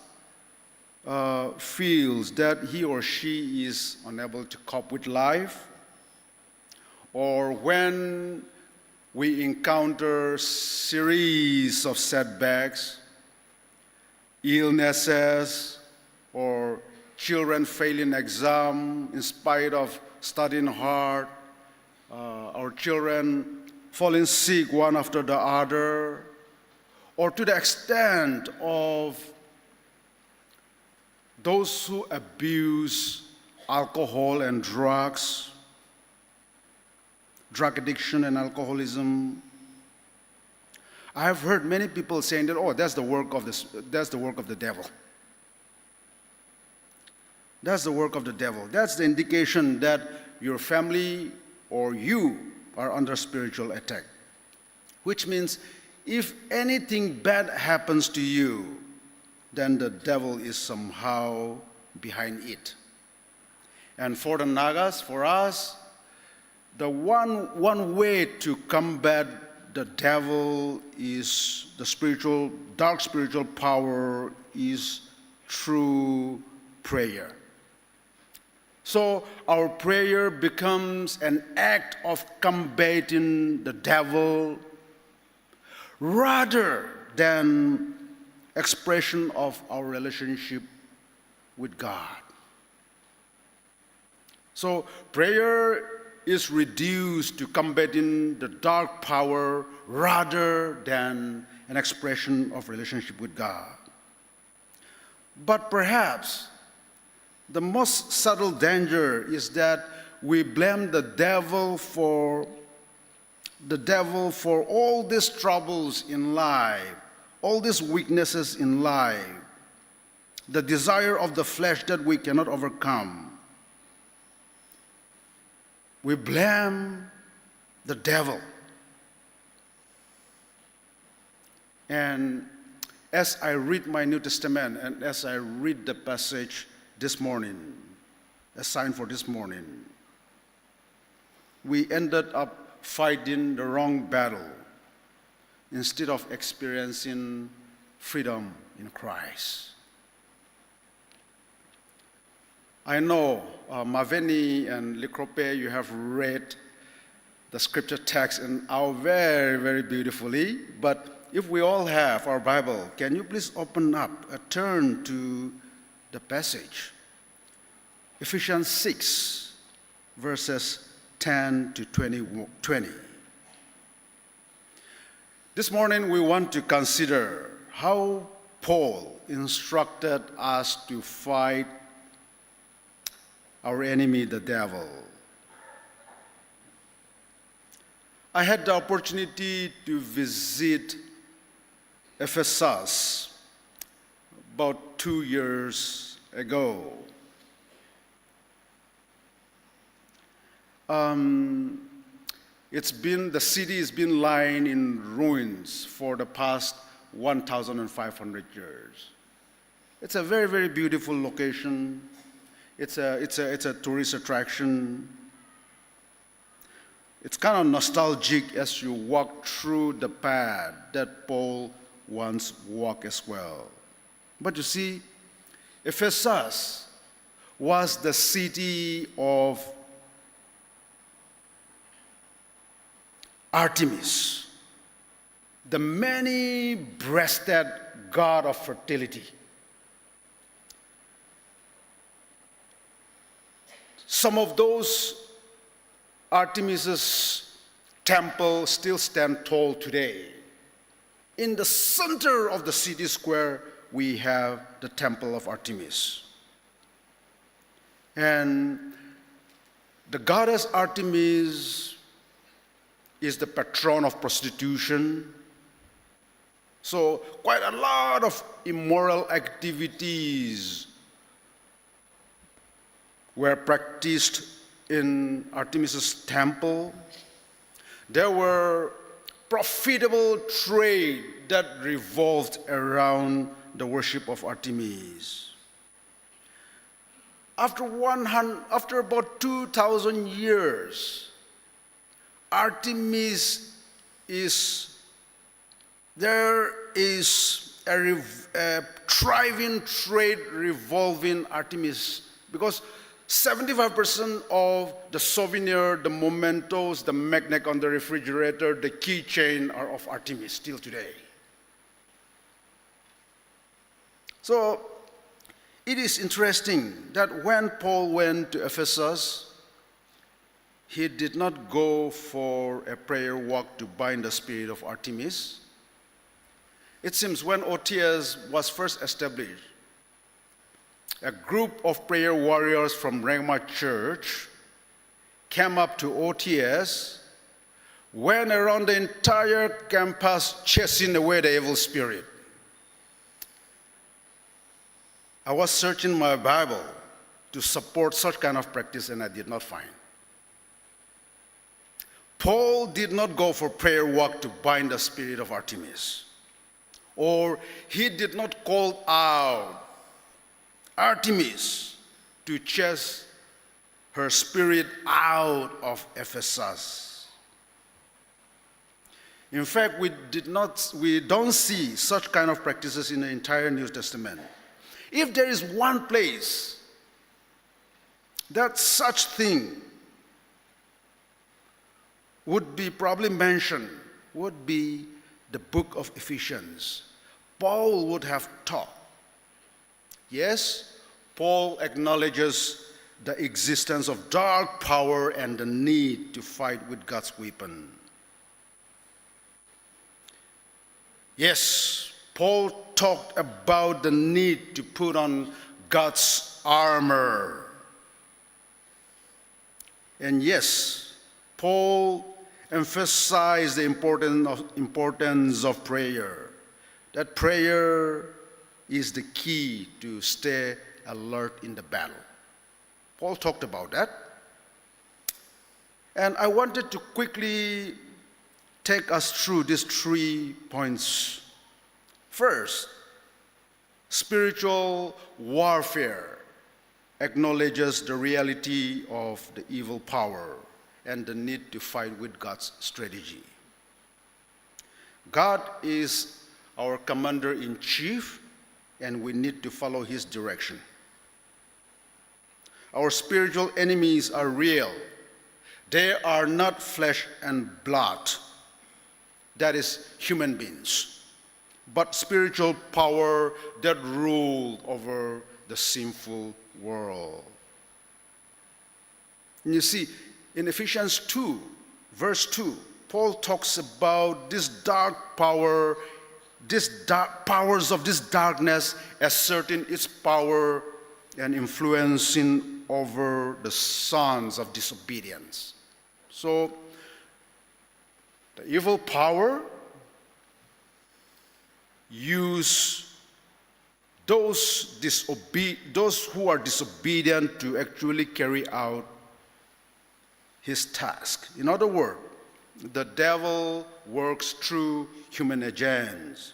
uh, feels that he or she is unable to cope with life, or when we encounter series of setbacks, illnesses, or children failing exam in spite of studying hard, uh, or children falling sick one after the other, or to the extent of those who abuse alcohol and drugs, drug addiction and alcoholism. I have heard many people saying that, "Oh, that's the work of the, that's the work of the devil." That's the work of the devil. That's the indication that your family or you are under spiritual attack. Which means, if anything bad happens to you, then the devil is somehow behind it. And for the Nagas, for us, the one, one way to combat the devil is the spiritual, dark spiritual power is through prayer. So our prayer becomes an act of combating the devil rather than expression of our relationship with God. So prayer is reduced to combating the dark power rather than an expression of relationship with God. But perhaps the most subtle danger is that we blame the devil for, the devil for all these troubles in life, all these weaknesses in life, the desire of the flesh that we cannot overcome. We blame the devil. And as I read my New Testament and as I read the passage this morning, assigned for this morning, we ended up fighting the wrong battle instead of experiencing freedom in Christ. I know, uh, Maveni and Likrope, you have read the scripture text in our very, very beautifully, but if we all have our Bible, can you please open up, uh, turn to the passage? Ephesians six, verses ten to twenty, twenty. This morning we want to consider how Paul instructed us to fight our enemy, the devil. I had the opportunity to visit Ephesus about two years ago. Um, it's been, the city has been lying in ruins for the past one thousand five hundred years. It's a very, very beautiful location. It's a, it's a, it's a tourist attraction. It's kind of nostalgic as you walk through the path that Paul once walked as well. But you see, Ephesus was the city of Artemis, the many-breasted god of fertility. Some of those Artemis's temple still stand tall today. In the center of the city square, we have the temple of Artemis. And the goddess Artemis is the patron of prostitution. So quite a lot of immoral activities were practiced in Artemis's temple. There were profitable trade that revolved around the worship of Artemis. After one hundred, after about two thousand years, Artemis is, there is a rev-, a thriving trade revolving Artemis, because seventy-five percent of the souvenir, the mementos, the magnet on the refrigerator, the keychain are of Artemis still today. So, it is interesting that when Paul went to Ephesus, he did not go for a prayer walk to bind the spirit of Artemis. It seems when O T S was first established, a group of prayer warriors from Rhema Church came up to O T S, went around the entire campus chasing away the evil spirit. I was searching my Bible to support such kind of practice and I did not find. Paul did not go for prayer walk to bind the spirit of Artemis, or he did not call out Artemis to chase her spirit out of Ephesus. In fact, we did not, we don't see such kind of practices in the entire New Testament. If there is one place that such thing would be probably mentioned, would be the book of Ephesians. Paul would have taught. Yes, Paul acknowledges the existence of dark power and the need to fight with God's weapon. Yes, Paul talked about the need to put on God's armor. And yes, Paul emphasized the important of, importance of prayer, that prayer is the key to stay alert in the battle. Paul talked about that. And I wanted to quickly take us through these three points. First, spiritual warfare. acknowledges the reality of the evil power and the need to fight with God's strategy. God is our commander in chief, and we need to follow his direction. Our spiritual enemies are real. They are not flesh and blood, that is, human beings, but spiritual power that ruled over the sinful world. And you see, in Ephesians two, verse two, Paul talks about this dark power, these dark powers of this darkness asserting its power and influencing over the sons of disobedience. So, the evil power use those disobe-, those who are disobedient to actually carry out his task. In other words, the devil works through human agents.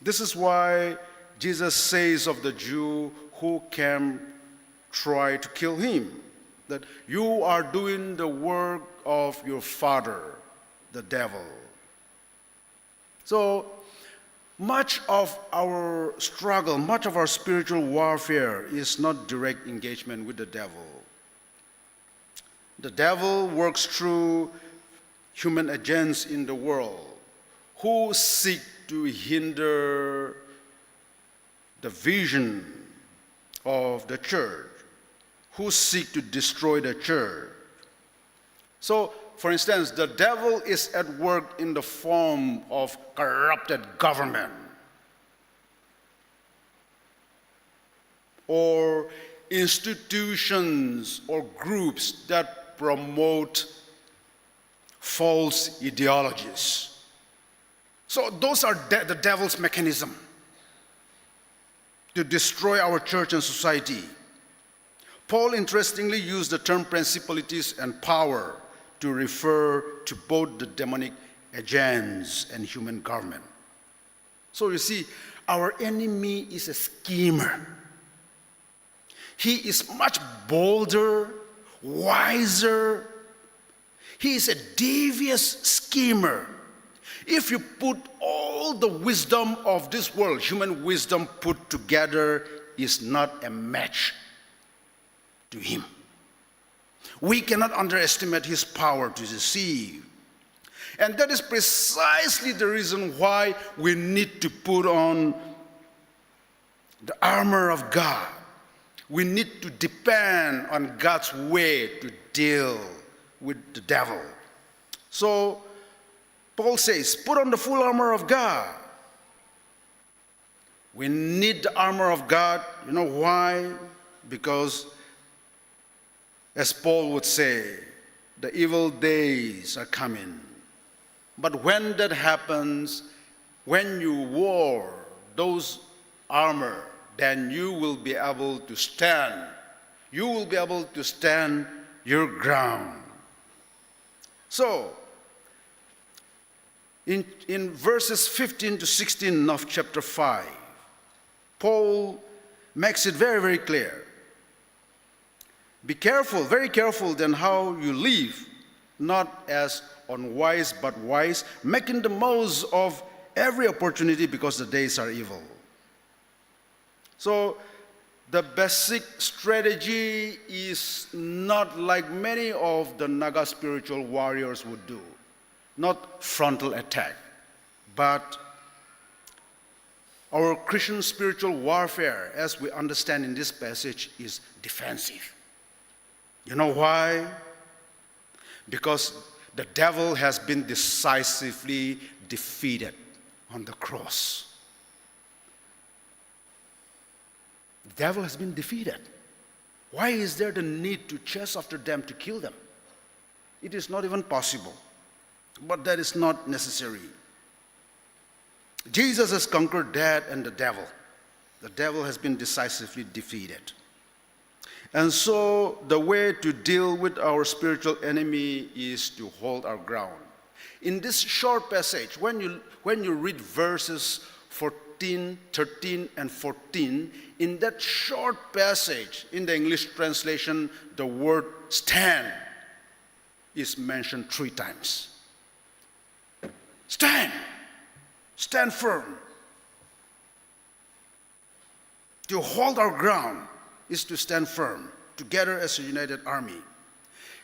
This is why Jesus says of the Jew who came try to kill him, that you are doing the work of your father, the devil. So, much of our struggle, much of our spiritual warfare is not direct engagement with the devil. The devil works through human agents in the world who seek to hinder the vision of the church, who seek to destroy the church. So, for instance, the devil is at work in the form of corrupted government or institutions or groups that promote false ideologies. So those are de-, the devil's mechanism to destroy our church and society. Paul interestingly used the term principalities and power to refer to both the demonic agents and human government. So you see, our enemy is a schemer. He is much bolder, wiser. He is a devious schemer. If you put all the wisdom of this world, human wisdom put together is not a match to him. We cannot underestimate his power to deceive. And that is precisely the reason why we need to put on the armor of God. We need to depend on God's way to deal with the devil. So, Paul says, put on the full armor of God. We need the armor of God. You know why? Because, as Paul would say, the evil days are coming. But when that happens, when you wore those armor, then you will be able to stand. You will be able to stand your ground. So, in, in verses fifteen to sixteen of chapter five, Paul makes it very, very clear. Be careful, very careful then how you live, not as unwise but wise, making the most of every opportunity because the days are evil. So, the basic strategy is not like many of the Naga spiritual warriors would do, not frontal attack, but our Christian spiritual warfare, as we understand in this passage, is defensive. You know why? Because the devil has been decisively defeated on the cross. The devil has been defeated. Why is there the need to chase after them to kill them? It is not even possible. But that is not necessary. Jesus has conquered death and the devil. The devil has been decisively defeated. And so the way to deal with our spiritual enemy is to hold our ground. In this short passage, when you, when you read verses for fourteen, thirteen, and fourteen, in that short passage, in the English translation, the word stand is mentioned three times. Stand! Stand firm. To hold our ground is to stand firm together as a united army.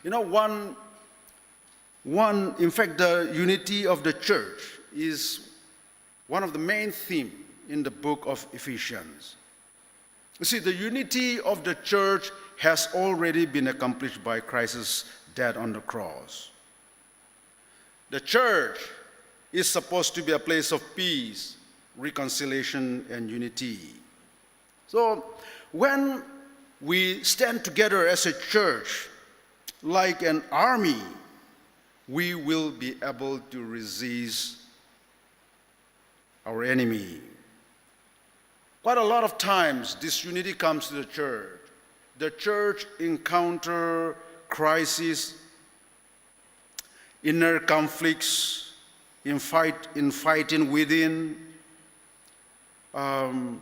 You know, one, one, in fact, the unity of the church is one of the main theme in the book of Ephesians. You see, the unity of the church has already been accomplished by Christ's death on the cross. The church is supposed to be a place of peace, reconciliation, and unity. So, when we stand together as a church, like an army, we will be able to resist our enemy. Quite a lot of times, disunity comes to the church. The church encounter crisis, inner conflicts, infight, infighting within. Um,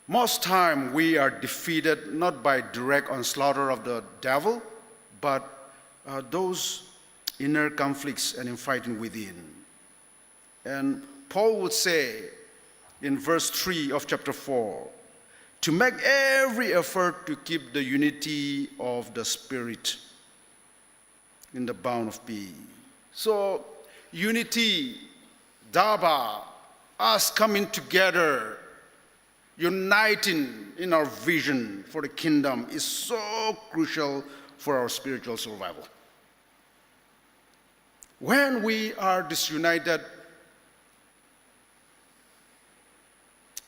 most time we are defeated not by direct onslaught of the devil, but uh, those inner conflicts and infighting within. And Paul would say in verse three of chapter four, to make every effort to keep the unity of the Spirit in the bound of peace. So, unity, daba, us coming together, uniting in our vision for the kingdom is so crucial for our spiritual survival. When we are disunited,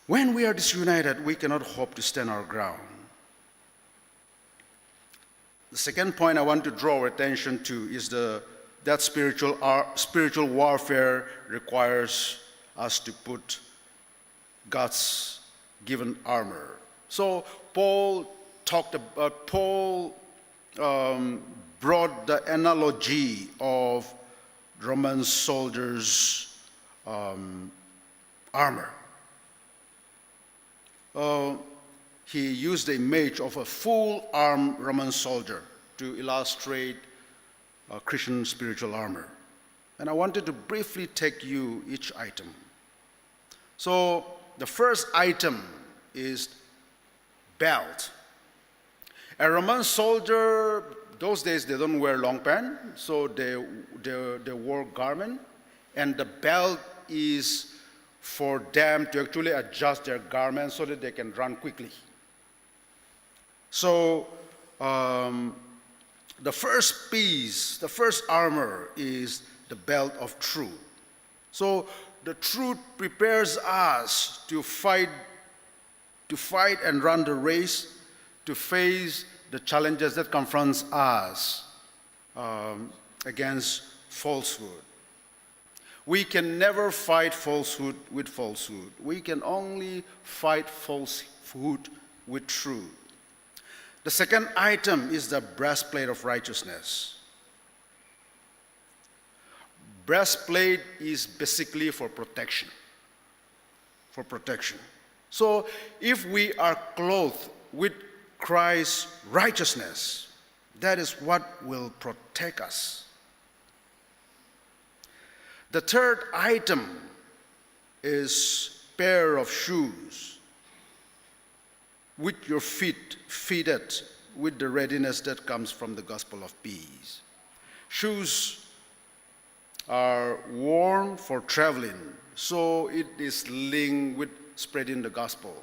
when we are disunited, we cannot hope to stand our ground. The second point I want to draw our attention to is the, that spiritual, ar- spiritual warfare requires us to put God's given armor. So Paul talked about, Paul um, brought the analogy of Roman soldiers' um, armor. Uh, he used the image of a full armed Roman soldier to illustrate uh, Christian spiritual armor. And I wanted to briefly take you each item. So, the first item is belt. A Roman soldier, those days they don't wear long pants, so they, they, they wore garment, and the belt is for them to actually adjust their garments so that they can run quickly. So, um, the first piece, the first armor is the belt of truth. So, the truth prepares us to fight, to fight and run the race, to face the challenges that confronts us um, against falsehood. We can never fight falsehood with falsehood. We can only fight falsehood with truth. The second item is the breastplate of righteousness. Breastplate is basically for protection. For protection. So, if we are clothed with Christ's righteousness, that is what will protect us. The third item is pair of shoes with your feet fitted with the readiness that comes from the gospel of peace. Shoes are worn for traveling, so it is linked with spreading the gospel.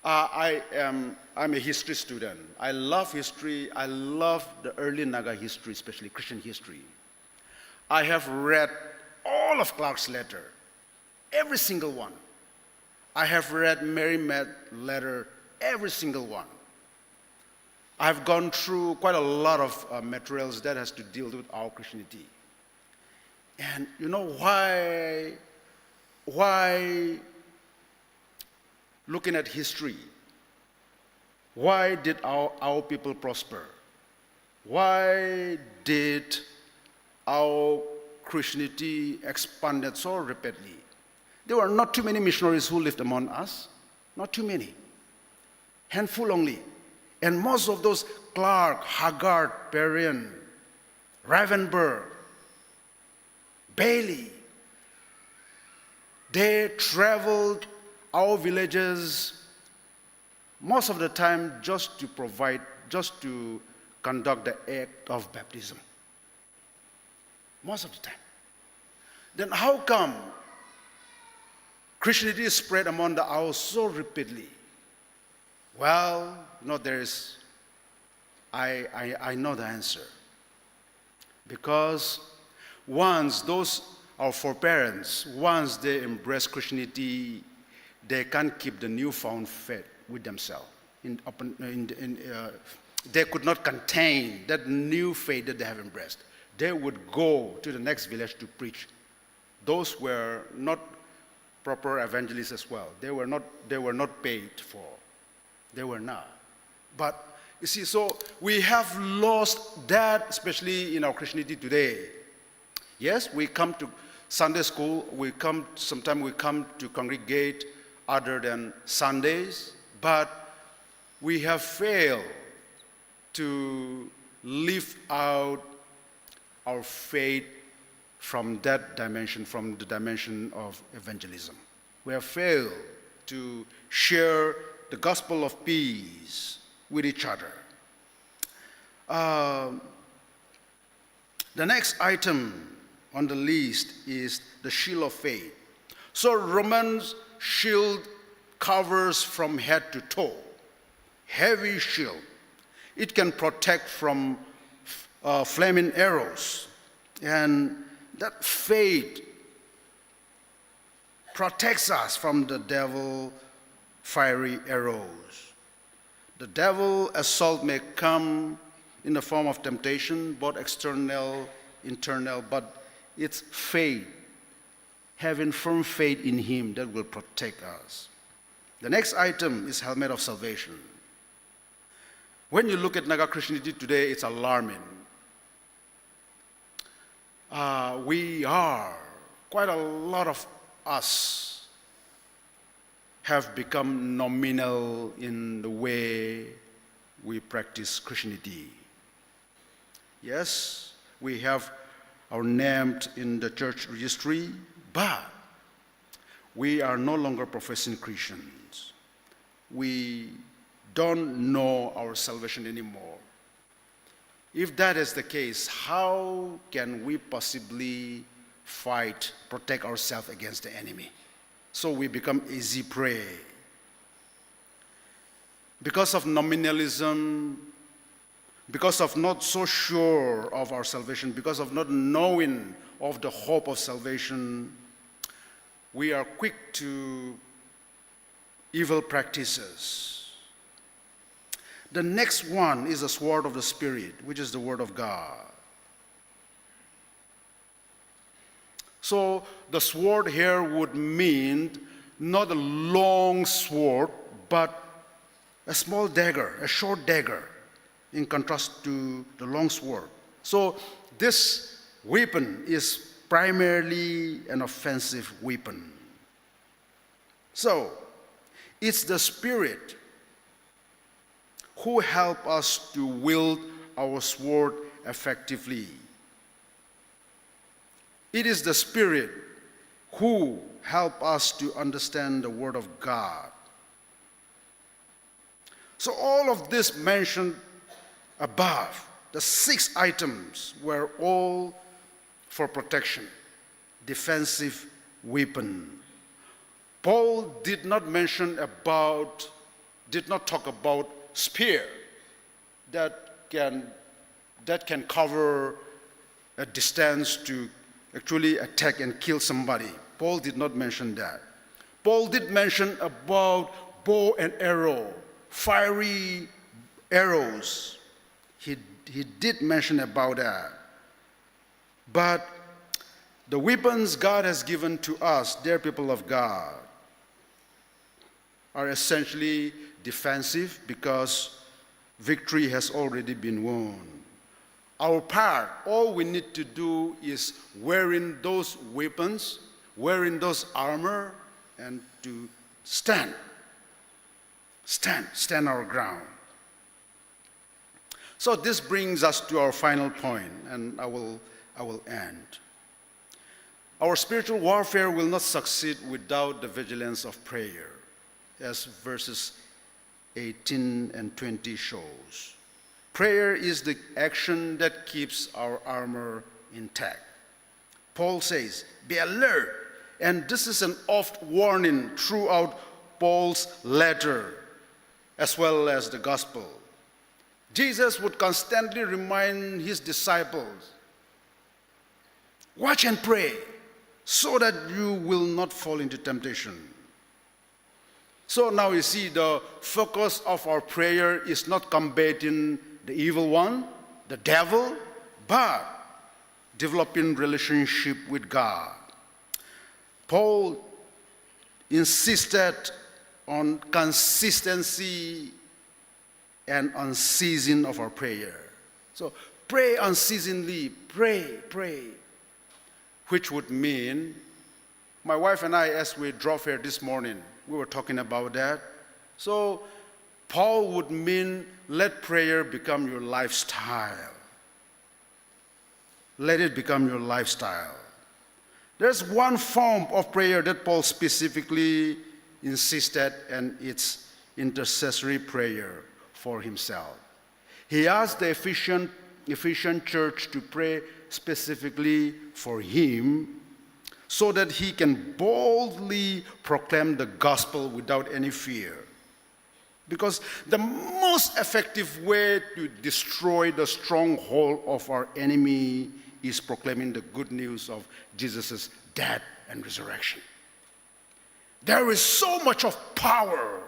Uh, I am, I'm a history student. I love history. I love the early Naga history, especially Christian history. I have read all of Clark's letter, every single one. I have read Mary Med letter, every single one. I've gone through quite a lot of uh, materials that has to deal with our Christianity. And you know why, why looking at history, why did our, our people prosper? Why did our Christianity expanded so rapidly? There were not too many missionaries who lived among us, not too many. Handful only. And most of those Clark, Haggard, Perrien, Ravenberg, Bailey, they traveled our villages most of the time just to provide, just to conduct the act of baptism. Most of the time. Then how come Christianity spread among the Ao so rapidly? Well, you know, there is, I, I, I know the answer. Because once those, our foreparents, once they embrace Christianity, they can't keep the newfound faith with themselves. In, upon, in, in, uh, they could not contain that new faith that they have embraced. They would go to the next village to preach. Those were not proper evangelists as well. They were not, they were not paid for. They were not. But you see, so we have lost that, especially in our Christianity today. Yes, we come to Sunday school, we come, sometimes we come to congregate other than Sundays, but we have failed to live out our faith from that dimension, from the dimension of evangelism. We have failed to share the gospel of peace with each other. Um, the next item on the list is the shield of faith. So Roman's shield covers from head to toe. Heavy shield. It can protect from, uh, flaming arrows. And that faith protects us from the devil fiery arrows. The devil assault may come in the form of temptation, both external, internal, but it's faith, having firm faith in him, that will protect us. The next item is helmet of salvation. When you look at Naga Christianity today, it's alarming. Uh, we are, quite a lot of us have become nominal in the way we practice Christianity. Yes, we have our name in the church registry, but we are no longer professing Christians. We don't know our salvation anymore. If that is the case, how can we possibly fight, protect ourselves against the enemy? So we become easy prey. Because of nominalism, because of not so sure of our salvation, because of not knowing of the hope of salvation, we are quick to evil practices. The next one is the sword of the Spirit, which is the word of God. So the sword here would mean not a long sword, but a small dagger, a short dagger, in contrast to the long sword. So this weapon is primarily an offensive weapon. So, it's the Spirit who help us to wield our sword effectively. It is the Spirit who help us to understand the Word of God. So all of this mentioned above, the six items were all for protection, defensive weapon. Paul did not mention about, did not talk about spear that can, that can cover a distance to actually attack and kill somebody. Paul did not mention that. Paul did mention about bow and arrow, fiery arrows. He, he did mention about that. But the weapons God has given to us, dear people of God, are essentially defensive because victory has already been won. Our part, all we need to do is wearing those weapons, wearing those armor and to stand, stand, stand our ground. So this brings us to our final point, and I will, I will end. Our spiritual warfare will not succeed without the vigilance of prayer, as verses eighteen and twenty shows. Prayer is the action that keeps our armor intact. Paul says, "Be alert," and this is an oft warning throughout Paul's letter as well as the gospel. Jesus would constantly remind his disciples, "Watch and pray so that you will not fall into temptation." So now you see, the focus of our prayer is not combating the evil one, the devil, but developing relationship with God. Paul insisted on consistency and unceasing of our prayer. So pray unceasingly, pray, pray, which would mean, my wife and I, as we drove here this morning, we were talking about that. So Paul would mean, let prayer become your lifestyle. Let it become your lifestyle. There's one form of prayer that Paul specifically insisted, and it's intercessory prayer for himself. He asked the Ephesian, Ephesian church to pray specifically for him so that he can boldly proclaim the gospel without any fear. Because the most effective way to destroy the stronghold of our enemy is proclaiming the good news of Jesus' death and resurrection. There is so much of power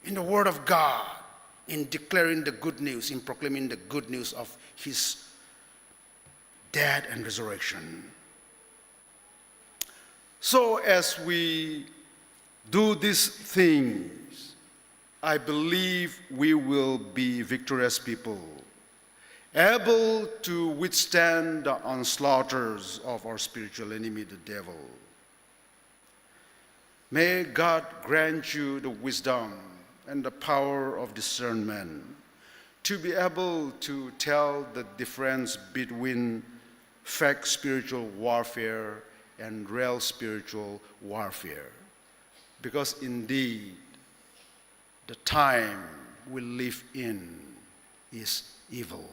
in the word of God, in declaring the good news, in proclaiming the good news of his death and resurrection. So as we do these things, I believe we will be victorious people, able to withstand the onslaughters of our spiritual enemy, the devil. May God grant you the wisdom and the power of discernment to be able to tell the difference between fake spiritual warfare and real spiritual warfare. Because indeed, the time we live in is evil.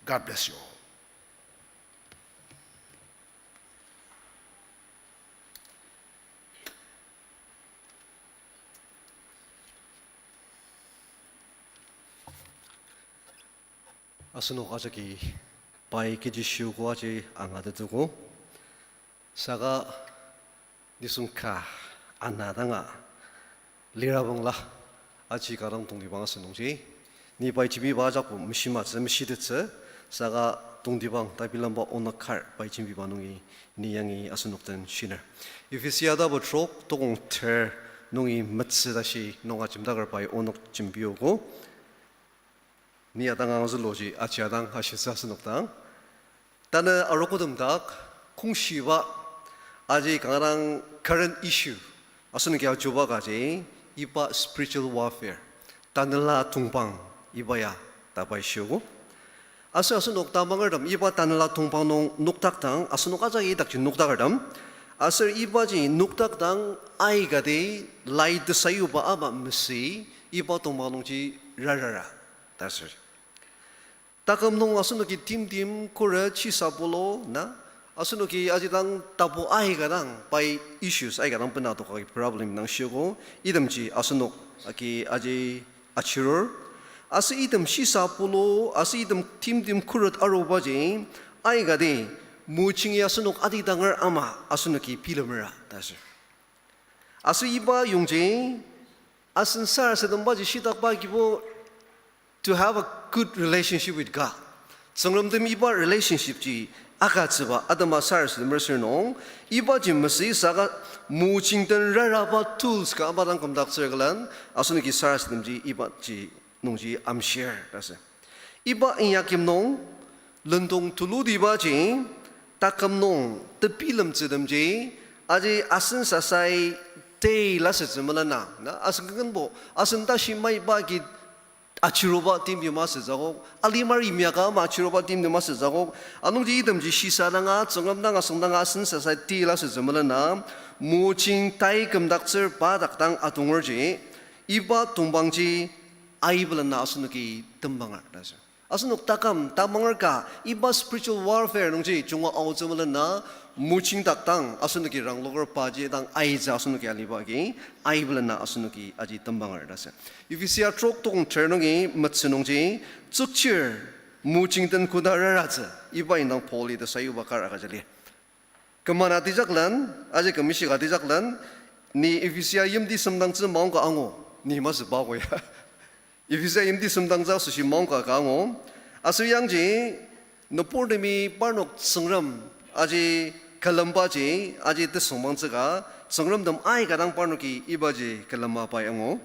God bless you all. Asenok ajaki pai kechi shiogo aji angatetuko. Saka nisung ka ana danga lirabangla aji ka dang tongtibang asünungji. Ni pai jembiba ajakbo meshimatsü, meshitettsü, saka tongtibang tabilamba onok kar pai jembiba nungi ni yangi asenok den shiner. Ephesia tapu trok tokong ter nungi metsü tashi nunga jembidaker pai onok jembiogo. Ni atang angazüloji aji atang ashitsü asenok dang. Tanü arogotem dak kongshiba aji kanga dang current issue asenoki ajuba kaji iba spiritual warfare, tanela tongpang iba ya ta pai shiogo. Aser asenok tamangertem iba tanela tongpang nung nokdakdang, asenok ajaki idakji nokdakertem. Aser ibaji nokdakdang aikati lai tesayuba ama mesü iba tongpang nungji rarara ta asür. Taküm nung asenoki timtem khuret shisa pulu na, asenoki aji dang tapu aika dang pai issues aika dang bena tokagi problem dang shiogo, itemji asenok agi aji achirur. Aser item shisa pulu, aser item timtem khuret arubaji, aikati mojingi asenok adidanger ama asenoki bilemera ta asür. Aser iba yongji, asen sarasadembaji shitakba agibo to have a good relationship with God. Tsüngrem tem iba relationship ji agütsüba atema sarasademer sür nung, ibaji mesü saka mojing den raraba tools ka ama dang kümdaktsür külen, asenoki sarasademji ibaji nungji amshir ta asür. Iba inyakim nung, lendong tulutibaji, taküm nung tebilemtsütemji, aji asen sasai tei lasütsü melena, na, asen kenkenbo, asen tashi maiba ki achiruba timtem masü zakok, alimar yimyaka ama achiruba timtem masü zakok, anungji itemji shisadanga, Tsüngrem dang asüngdanga asen sasai tei lasütsü melena, mojing tai kümdaktsür pa dak dang atongerji, iba tongpangji aibelena asenoki tembanger ta sür. Asenok taküm tamanger ka iba spiritual warfare nungji junga aotsü melena, mojing dak dang asenoki rangloker paji dang aitsü asenoki aliba agi, aibelena asenoki aji tembanger ta sür. Ephesia trok tokong ter nungi metsü nungji, tsükchir mojing den koda raratsü, iba indang Pauli ta sayuba kar agüja lir. Kümana tijaklen, aji kümishika tijaklen, ni Ephesia yimti semdangtsü maongka angu, ni masü pa ko ya. Ephesia yimti semdangtsü asoshi maongka ka angu. Aser yangji, nüburtemi parnok Tsüngrem aji külembaji, aji tesüngmangtsüka, Tsüngremtem aika dang parnoki ibaji külema pai angu.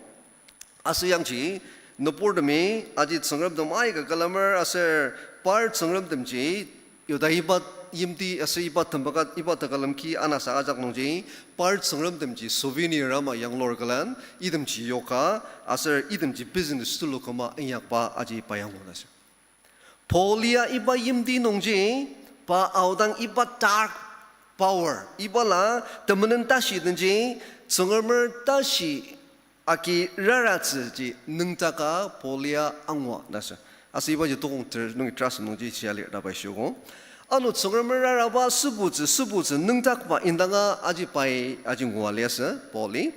Aser yangji, nüburtemi aji Tsüngremtem aika külemer aser par Tsüngremtemji, Yuda iba yimti aser iba tembaka iba tekülem ki anasa ajak nungji, par Tsüngremtemji souvenir ama yanglur külen, itemji yoka, aser itemji business tulu küma inyakba aji pa yanglur ta sür. Paul ya iba yimti nungji, pa aodang iba dark power, iba la temenen tashi denji, Tsüngremer tashi agi raratsüji nüngdaka Paul ya angua ta sür. Aser ibaji tokong ter nungi trust nungji shia lir ta pai shiogo. Ano Tsüngremer raraba sübutsü, sübutsü nüngdakba indanga aji pai aji ngua liasü Paul-i.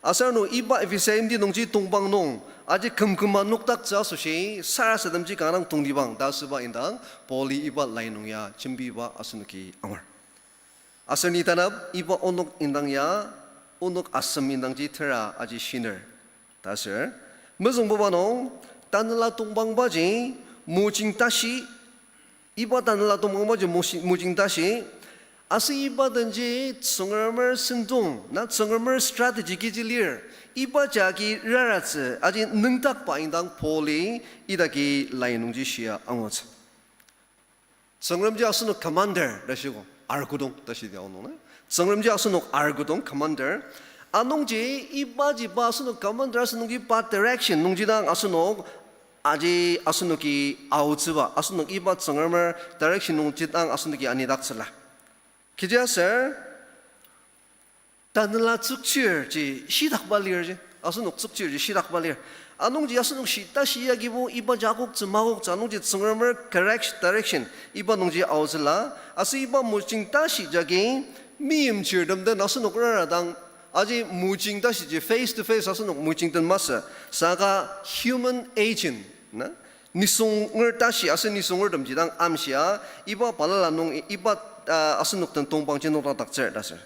Aser ano iba Ephesia yimti nungji tongpang nung aji kümküma nokdaktsü asoshi sarasademji kanga dang tongtibang ta asüba indang Paul-i iba lai nung ya jembiba asenoki angur. Aser ni tanap iba onok indang ya, onok asem indangji tera aji shiner ta sür. Mezüngbuba nung, tanela tongpangbaji mojing tashi, iba tanela tongpangbaji moshi-, mojing tashi, aser iba denji Tsüngremer sentong, na Tsüngremer strategy kechi lir, iba jagi raratsü aji nüngdakba indang Paul-i idaki lai nungji shia angutsü. Tsüngremji asenok commander ta shiko, arkudong ta shidi aonung na. Tsüngremji asenok arkudong commander. Anungji ibaji pa asenok commander asenungji pa direction nungji dang asenok aji asenoki aotsüba, asenok iba Tsüngremer direction nungji dang asenoki anidaktsüla. Kechiaser, tanela tsükchirji shitakba lirji. Asenok tsükchirji shitakba lir. Anungji asenok shita shiyagibo iba jakoktsü makoktsü anungji Tsüngremer correct direction iba nungji aotsüla. Aser iba mojing tashi jagi meimchirtem den asenok rara dang aji mojing tashiji face to face asenok mojing den masü. Saka human agent na, nisunger tashi aser nisungertemji dang amshia, iba balala nung iba, ah, asenok den tongpangji nokdakdaktsür ta sür.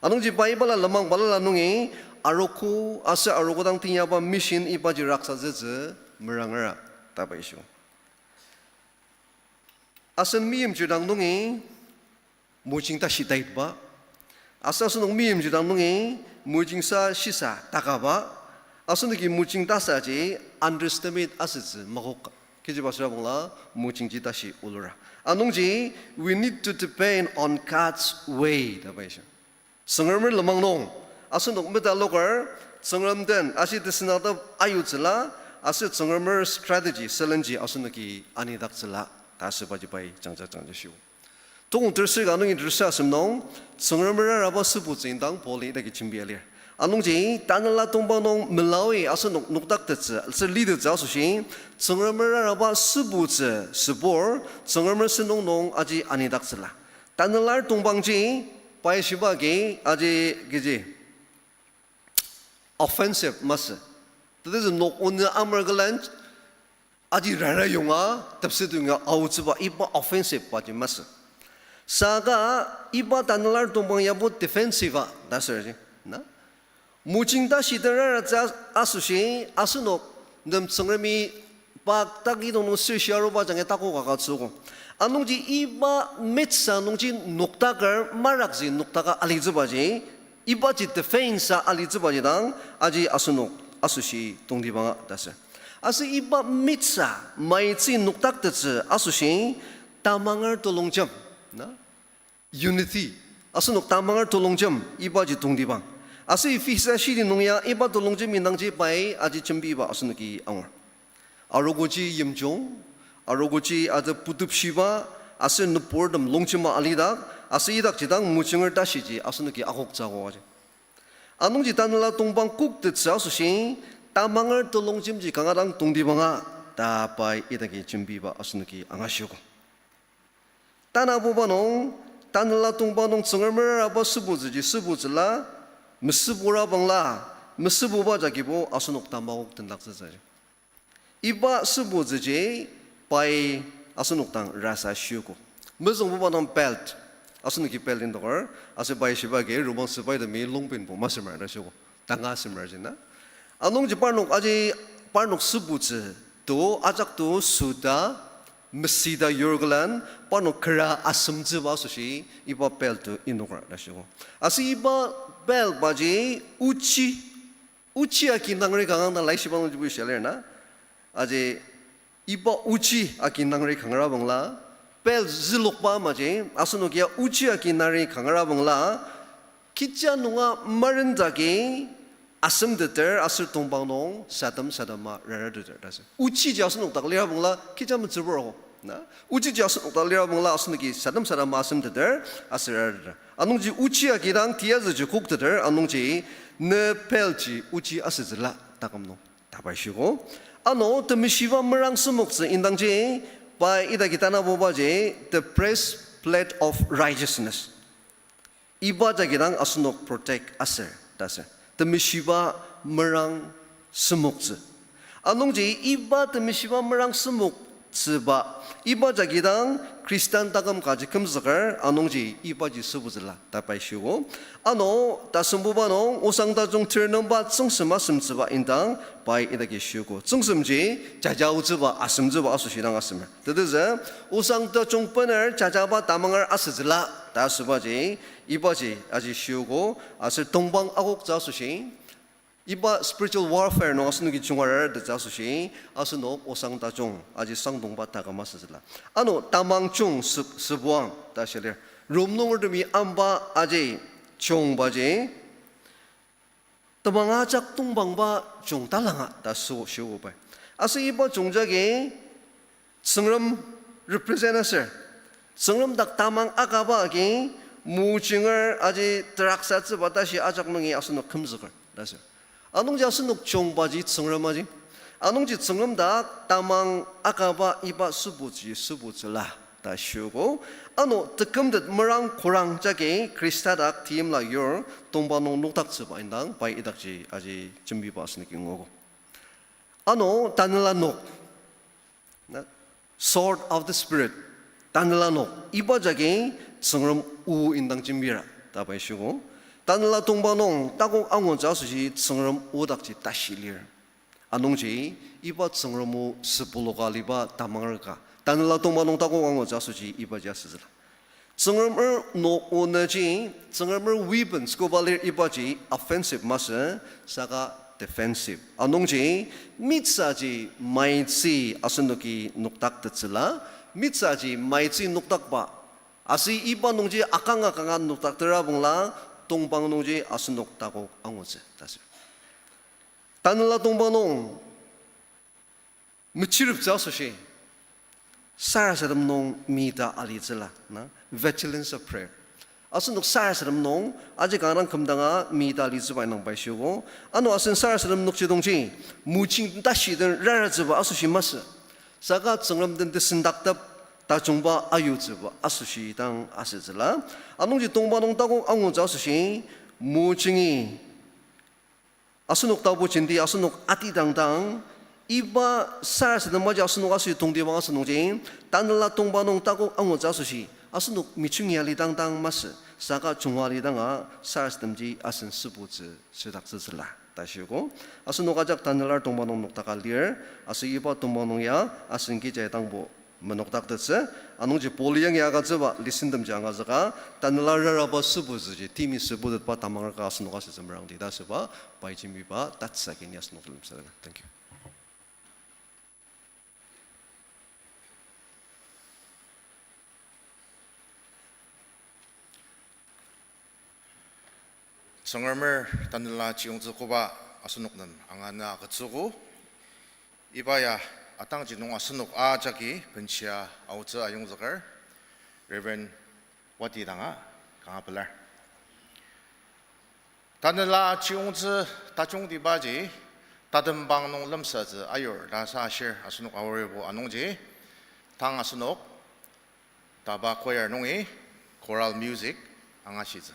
Anungji pa ibala lenmang balala nungi arogo aser arogo dang teinyaba mission ibaji raksatsütsü merangera ta pai shio. Asen meimchir dang nungi mojing tashi taitba. Aser asenok meimchir dang nungi mojingsa shisa takaba. Asenoki mojing tasaji underestimate asütsü makok. Kechiba süra bangla mojingji tashi olura. Anungji, we need to depend on God's way ta pai shio. Tsüngremer lenmang nung asenok metaloker, Tsüngrem den ashi tesenatep ayutsüla, aser Tsüngremer strategy sülenji asenoki anidaktsüla ta asübaji pai jangja jangja shio. Tokong tersür ka nungi tersür asem nung, Tsüngremer raraba sübutsü indang Paul-i idaki jembia lir. Anungji, tanela tongpang nung melawi asenok nokdaktettsü, aser litettsü asoshi, Tsüngremer raraba sübutsü, sübur, Tsüngremer sentong nung aji anidaktsüla. Tanela tongpangji, pai shiba agi, aji kechi offensive masü. That is, nok onü amer külen, aji rara yonga, tepsü tunga aotsüba iba offensive baji masü. Saka iba tanela tongpang yabo defensive a ta sürji na. Mojing tashi den raratsü asoshi asenok nem Tsüngremi pa tagi dong nung sür shia aruba jagi tako kaka tsüko. Anungji iba metsa nungji nokdaker marakji nokdaka alitsübaji, ibaji defense a alitsübaji dang aji asenok asoshi tongtibanga ta sür. Aser iba metsa maitsü nokdaktettsü asoshi tamanger telongjem na. Unity. Asenok tamanger telongjem ibaji tongtibang. Aser Ephesa shidi nung ya iba telongjem indangji pai aji jembiba asenoki angur. Arogoji yimjung, arogoji ata putupshiba, aser nüburtem longjema alidak, aser idakji dang mojinger tashiji asenoki akoktsü akok aji. Anungji tanela tongpang koktettsü asoshi, tamanger telongjemji kanga dang tongtibanga, ta pai idaki jembiba asenoki angashiogo. Tanabuba nung, tanela tongpang nung Tsüngrem meraba sübutsüji sübutsüla, mesübura bangla, mesübuba jagibo asenok tamakok tendaktsütsü. Iba sübutsüji pai asenok dang rasa shiogo. Mezüngbuba nung belt, asenoki belt indoker, aser pai shiba agi Roman sepaitemi longpantbo masümer ta shiogo. Tanga asümer ji na. Anungji parnok aji, parnok sübutsü to, ajak to süta, mesüta yurgulan, parnok kera asemtsüba asoshi, iba belt to inoker ta shiogo. Aser iba belt baji ochi, ochi agi nangri kangang ta laishiba nungji bu shia lir na. Aji iba ochi agi nangri kangara bangla, belt zülokba amaji, asenok ya ochi agi nangri kangara bangla, kecha nunga marendagi asemteter aser tongpang nung sadem sadema rarateter ta sür. Ochiji asenok dak lira bangla kecha metsübur ako. Na? Ochiji asenok dak lira bangla asenoki sadem sadema asemteter aser rarateter. Anungji ochi agi dang tiyazüji kokteter, anungji ne belt ji ochi asütsüla taküm nung ta pai shiogo. Ano temeshiba merang sümoktsü indangji, pai idaki tanabubaji, the breastplate of righteousness. Iba jagi dang asenok protect aser ta sür. Temeshiba merang sümoktsü. Anungji iba temeshiba merang sümoktsüba, iba jagi dang Khristan taküm kaji kümzüker, anungji ibaji sübutsüla ta pai shiogo. Ano, tasembuba nung osang tajung ter nungba tsüngsem asemtsüba indang pai idaki shiogo. Tsüngsemji jajaotsüba asemtsüba asoshi dang asemer. Tetezü, osang tajung bener jajaba tamanger asütsüla ta asübaji, ibaji aji shiogo, aser tongpang akoktsü asoshi, iba spiritual warfare nung asenoki junga raratettsü asoshi, asenok osang tajung aji sangdongba taküm asütsüla. Ano tamang jung sü-, sübuang ta shia lir. Rom nungertemi amba aji jungbaji, temang ajak tongpangba jung talanga ta sü-, shiogo pai. Aser iba jung jagi Tsüngrem represent aser, Tsüngrem dak tamang akaba agi, mojinger aji teraksatsüba tashi ajak nungi asenok kümzüker ta sür. Anungji asenok jungbaji Tsüngrem aji. Anungji Tsüngrem dak tamang akaba iba sübutsüji sübutsüla ta shiogo. Ano tekümtet merang korang jagi Khrista dak teimla yur tongpang nung nokdaktsüba indang pai idakji aji jembiba asenoki nguogo. Ano tanela nok, na, sword of the Spirit, tanela nok, iba jagi Tsüngrem o indang jembira ta pai shiogo. Tanela tongpang nung takok angutsü asoshi Tsüngrem o dakji tashi lir. Anungji iba Tsüngrem o süpuluka aliba tamanger ka, tanela tongpang nung takok angutsü asoshi ibaji asütsüla. Tsüngremer nok onüji, Tsüngremer weapons koba lir ibaji offensive masü, saka defensive. Anungji, mitsaji maitsi asenoki nokdaktettsüla, mitsaji maitsi nokdakba, aser iba nungji akanga kanga nokdaktera bangla, tongpang nungji asenok takok angutsü ta sür. Tanela tongpang nung mechireptsü asoshi, sarasadem nung mita alitsüla, na, vigilance of prayer. Asenok sarasadem nung, aji kanga dang kümdanga mita alitsüba indang pai shiogo. Ano asen sarasadem nokjidongji, mojing tashi den raratsüba asoshi masü, saka Tsüngrem den tesendaktep tajungba ayutsüba asoshi dang asütsüla. Anungji tongpang nung takok angutsü asoshi, mojingi asenok tapu jenti asenok atidangdang, iba sarasadem maji asenok asoshi tongtibang asünungji, tanela tongpang nung takok angutsü asoshi, asenok mejungi alidangdang masü, saka junga alidanga sarasademji asen sübutsü südaktsütsüla ta shiogo. Asenok ajak tanela tongpang nung nokdaka lir, aser iba tongpang nung ya asen kechi dangbo menokdaktettsü. Anungji Paul yangi agütsüba lesentemji angazüka, tanela raraba sübutsüji timi sübutetba tamanger ka asenok asütsü merangdi ta asüba, pai jembiba tatsüka ni asenok lemsateper. Thank you. Tsüngremer tanela chiyongtsü koba asenok nem angana agütsüogo. Iba ya atangji nung asenok ajaki benshia aotsü ayongzüker Reverend Wati danga kanga pelar. Tanela chiyongtsü tajungtibaji tatembang nung lemsatsü ayur ta sa ashir asenok aoribo anungji tang asenok taba choir nungi choral music angashitsü.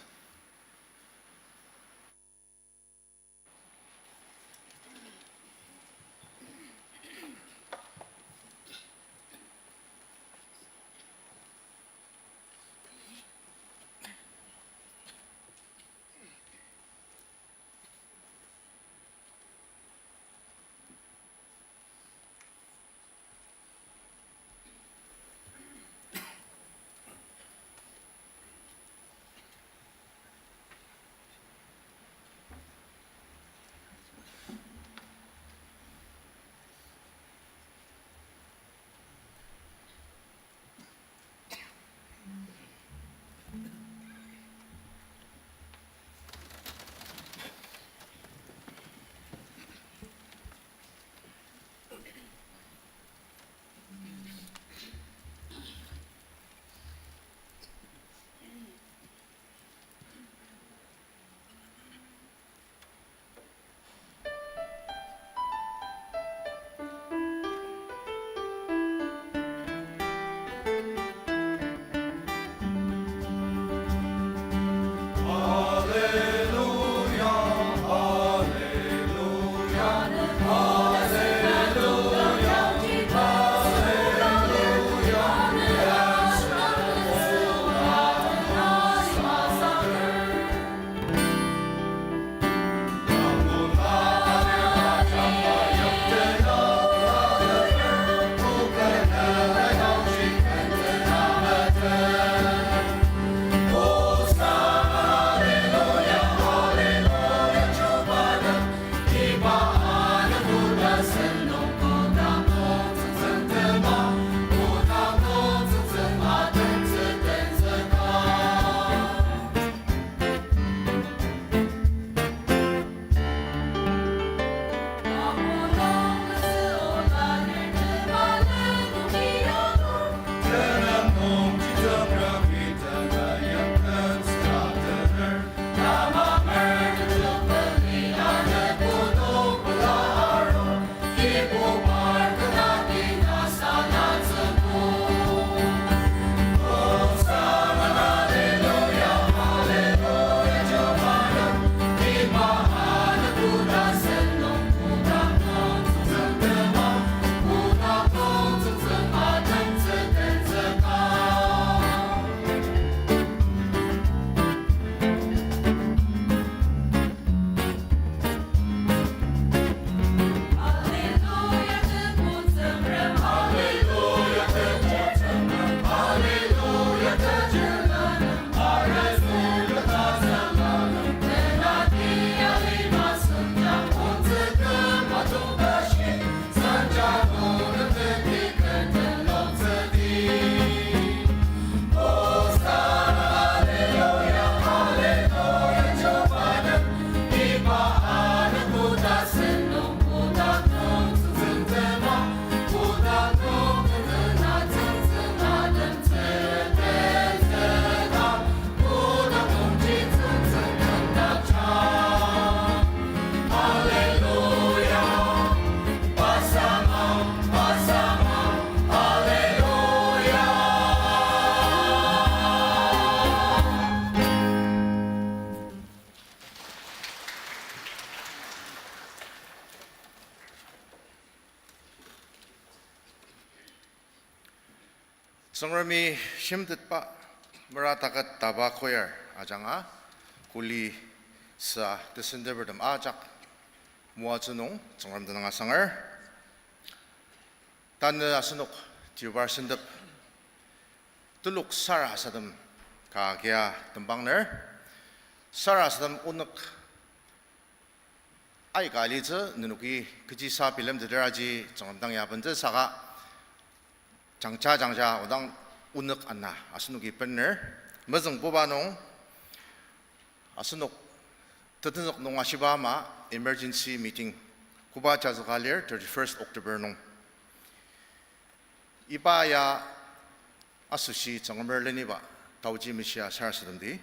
Tsüngremi shimtetba mera taket taba choir ajanga kuli sa tesendepertem ajak moatsü nung Tsüngrem tenüng asanger. Tanü asenok tibar sentep telok sarasadem ka kia tembangner. Sarasadem onük aika alitsü nenoki kechisa bilemteter aji Tsüngrem dang ya bentsü saka jangja jangja odang onük ana asenoki bener. Mezüngbuba nung asenok Tetenzük nung ashiba ama emergency meeting, koba jazüka lir thirty-first October nung. Iba ya asoshi Tsüngremer leniba taoji meshia sarasademdi.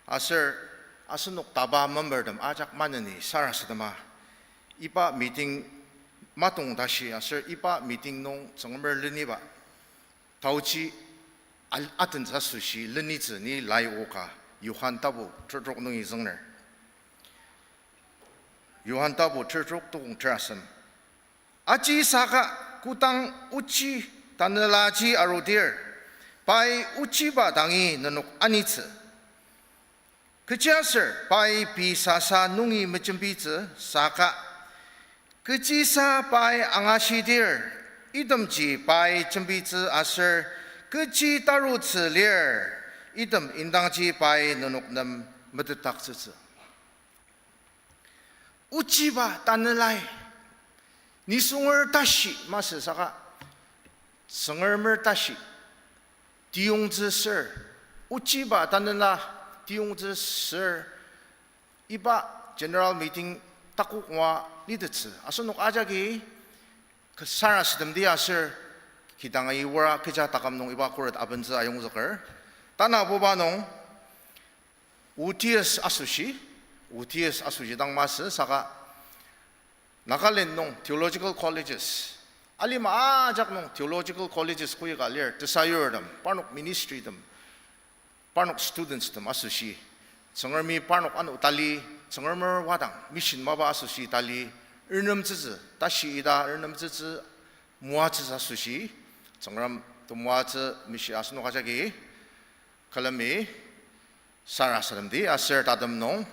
Aser asenok taba membertem ajak maneni sarasadema iba meeting matong tashi aser iba meeting nung Tsüngremer leniba taoji al-, atentsü asoshi lenitsü ni lai oka Johan tapu tertrok nungi züngner. Johan tapu tertrok tukong terasem. Aji saka kodang ochi tanelaji arudir, pai ochiba dangi nenok anitsü. Kechiaser pai pei sasa nungi mejembitsü saka, kechisa pai angashidir, itemji pai jembitsü aser kechi tarutsü lir, item indangji pai nenok nem metetdaktsütsü. Ochiba tanelai, nisunger tashi masü saka, Tsüngremer tashi tiyongtsü ser, ochiba tanela tiyongtsü ser, iba general meeting takok ngua litettsü asenok ajaki kü sarasademdi aser kidang ayi wara kecha taküm nung iba khuret abentsü ayongzüker. Tanabuba nung O T S asoshi, O T S asoshi dang masü saka Nagaland nung theological colleges, alima ajak nung theological colleges koika lir, tesayurtem, parnok ministrytem, parnok studentstem asoshi, Tsüngremi parnok ano tali, Tsüngremer wadang mission mapa asoshi tali, renemtsütsü, tashi ita renemtsütsü, moatsütsü asoshi, Tsüngrem temoatsü meshia asenok ajaki külemi sarasademdi aser tatem nung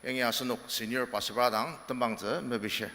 yangi asenok senior pastor dang tembangtsü mepishir.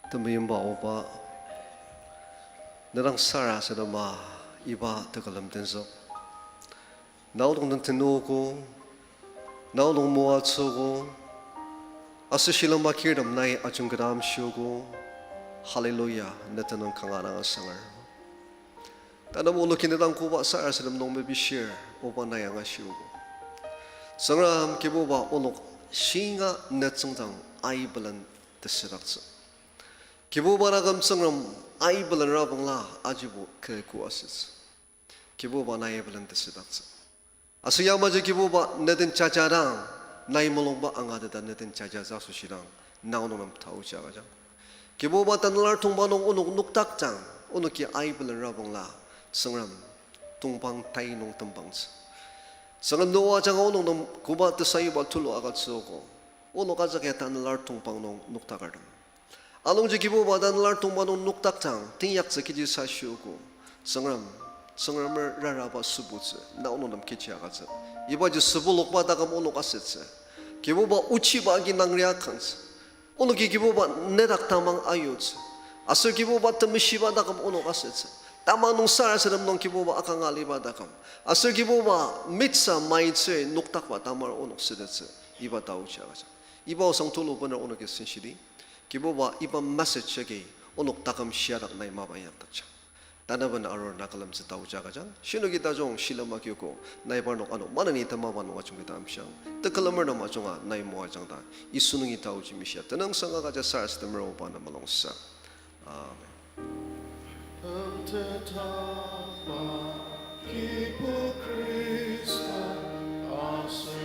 Temeimba Oba, ne dang sarasadema iba tekülem tenzük. Nao dang den tenogo, nao dang moatsüogo, aser shilem akirtem nai ajungketa amshiogo. Hallelujah, ne tenüng kanga dang asanger. Tanü onoki ne dang koba sarasadem nung mepishir, Oba nai angashiogo. Tsüngrem Kibuba onok shinga ne tsüngdang aibelen tesüdaktsü. Kibuba taküm Tsüngrem aibelenra bangla ajibo kü koasütsü. Kibuba nai aibelen tesüdaktsü. Aser yamaji Kibuba ne den jaja dang, nai mulungba angateta ne den jajatsü asoshi dang, nao nung nem taochi agüjang. Kibuba tanela tongpa nung onok noktakjang, onoki aibelenra bangla, Tsüngrem tongpang tai nung tembangtsü. Tsüngrem Noa ajanga onok nem koba tesayuba tulu agütsüogo, onok ajak ya tanela tongpang nung noktakertem. Anungji Kibuba tanela tongpa nung noktakjang, teinyaktsü kechi sashiogo. Tsüngrem, Tsüngremer raraba sübutsü, nao nung nem kechi agütsü. Ibaji sübulokba taküm onok asütsü. Kibuba ochiba agi nangria kangtsü. Onoki Kibuba nedak tamang ayutsü. Aser Kibuba temeshiba taküm onok asütsü. Tamang nung sarasadem nung Kibuba akanga aliba taküm. Aser Kibuba mitsa maitsü noktakba tamar onok sütettsü. Iba taochi agüjang. Iba osang tulu bener onoki senshidi. Kibuba iba message agi onok taküm shiadak nai mapa inyakdakjang. Tanaben arur na külemtsü taochi agüjang, shinoki tajung shilem akiogo, nai parnok ano maneni temaba nung ajungketa amshiang, tekülemer nem ajunga nai moajang ta, Yisu nungi taochi mishia, tenüngsang agüja sarasademer Oba na mulungsa. Amen. Temtetaba Kibu Khrista, aser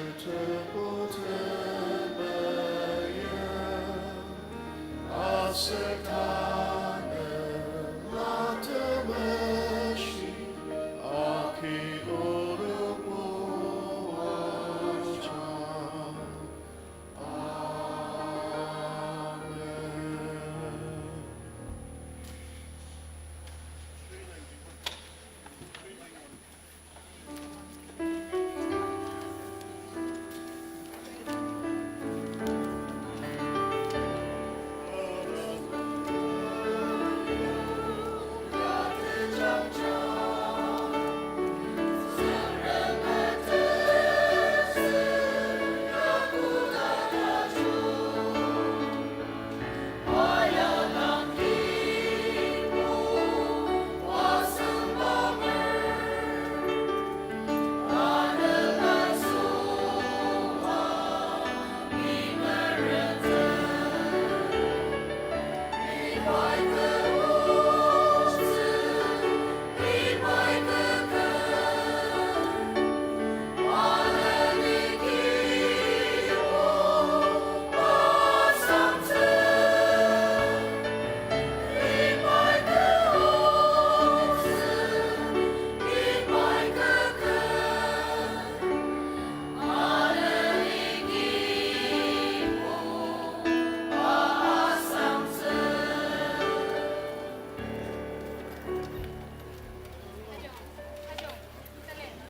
sür ka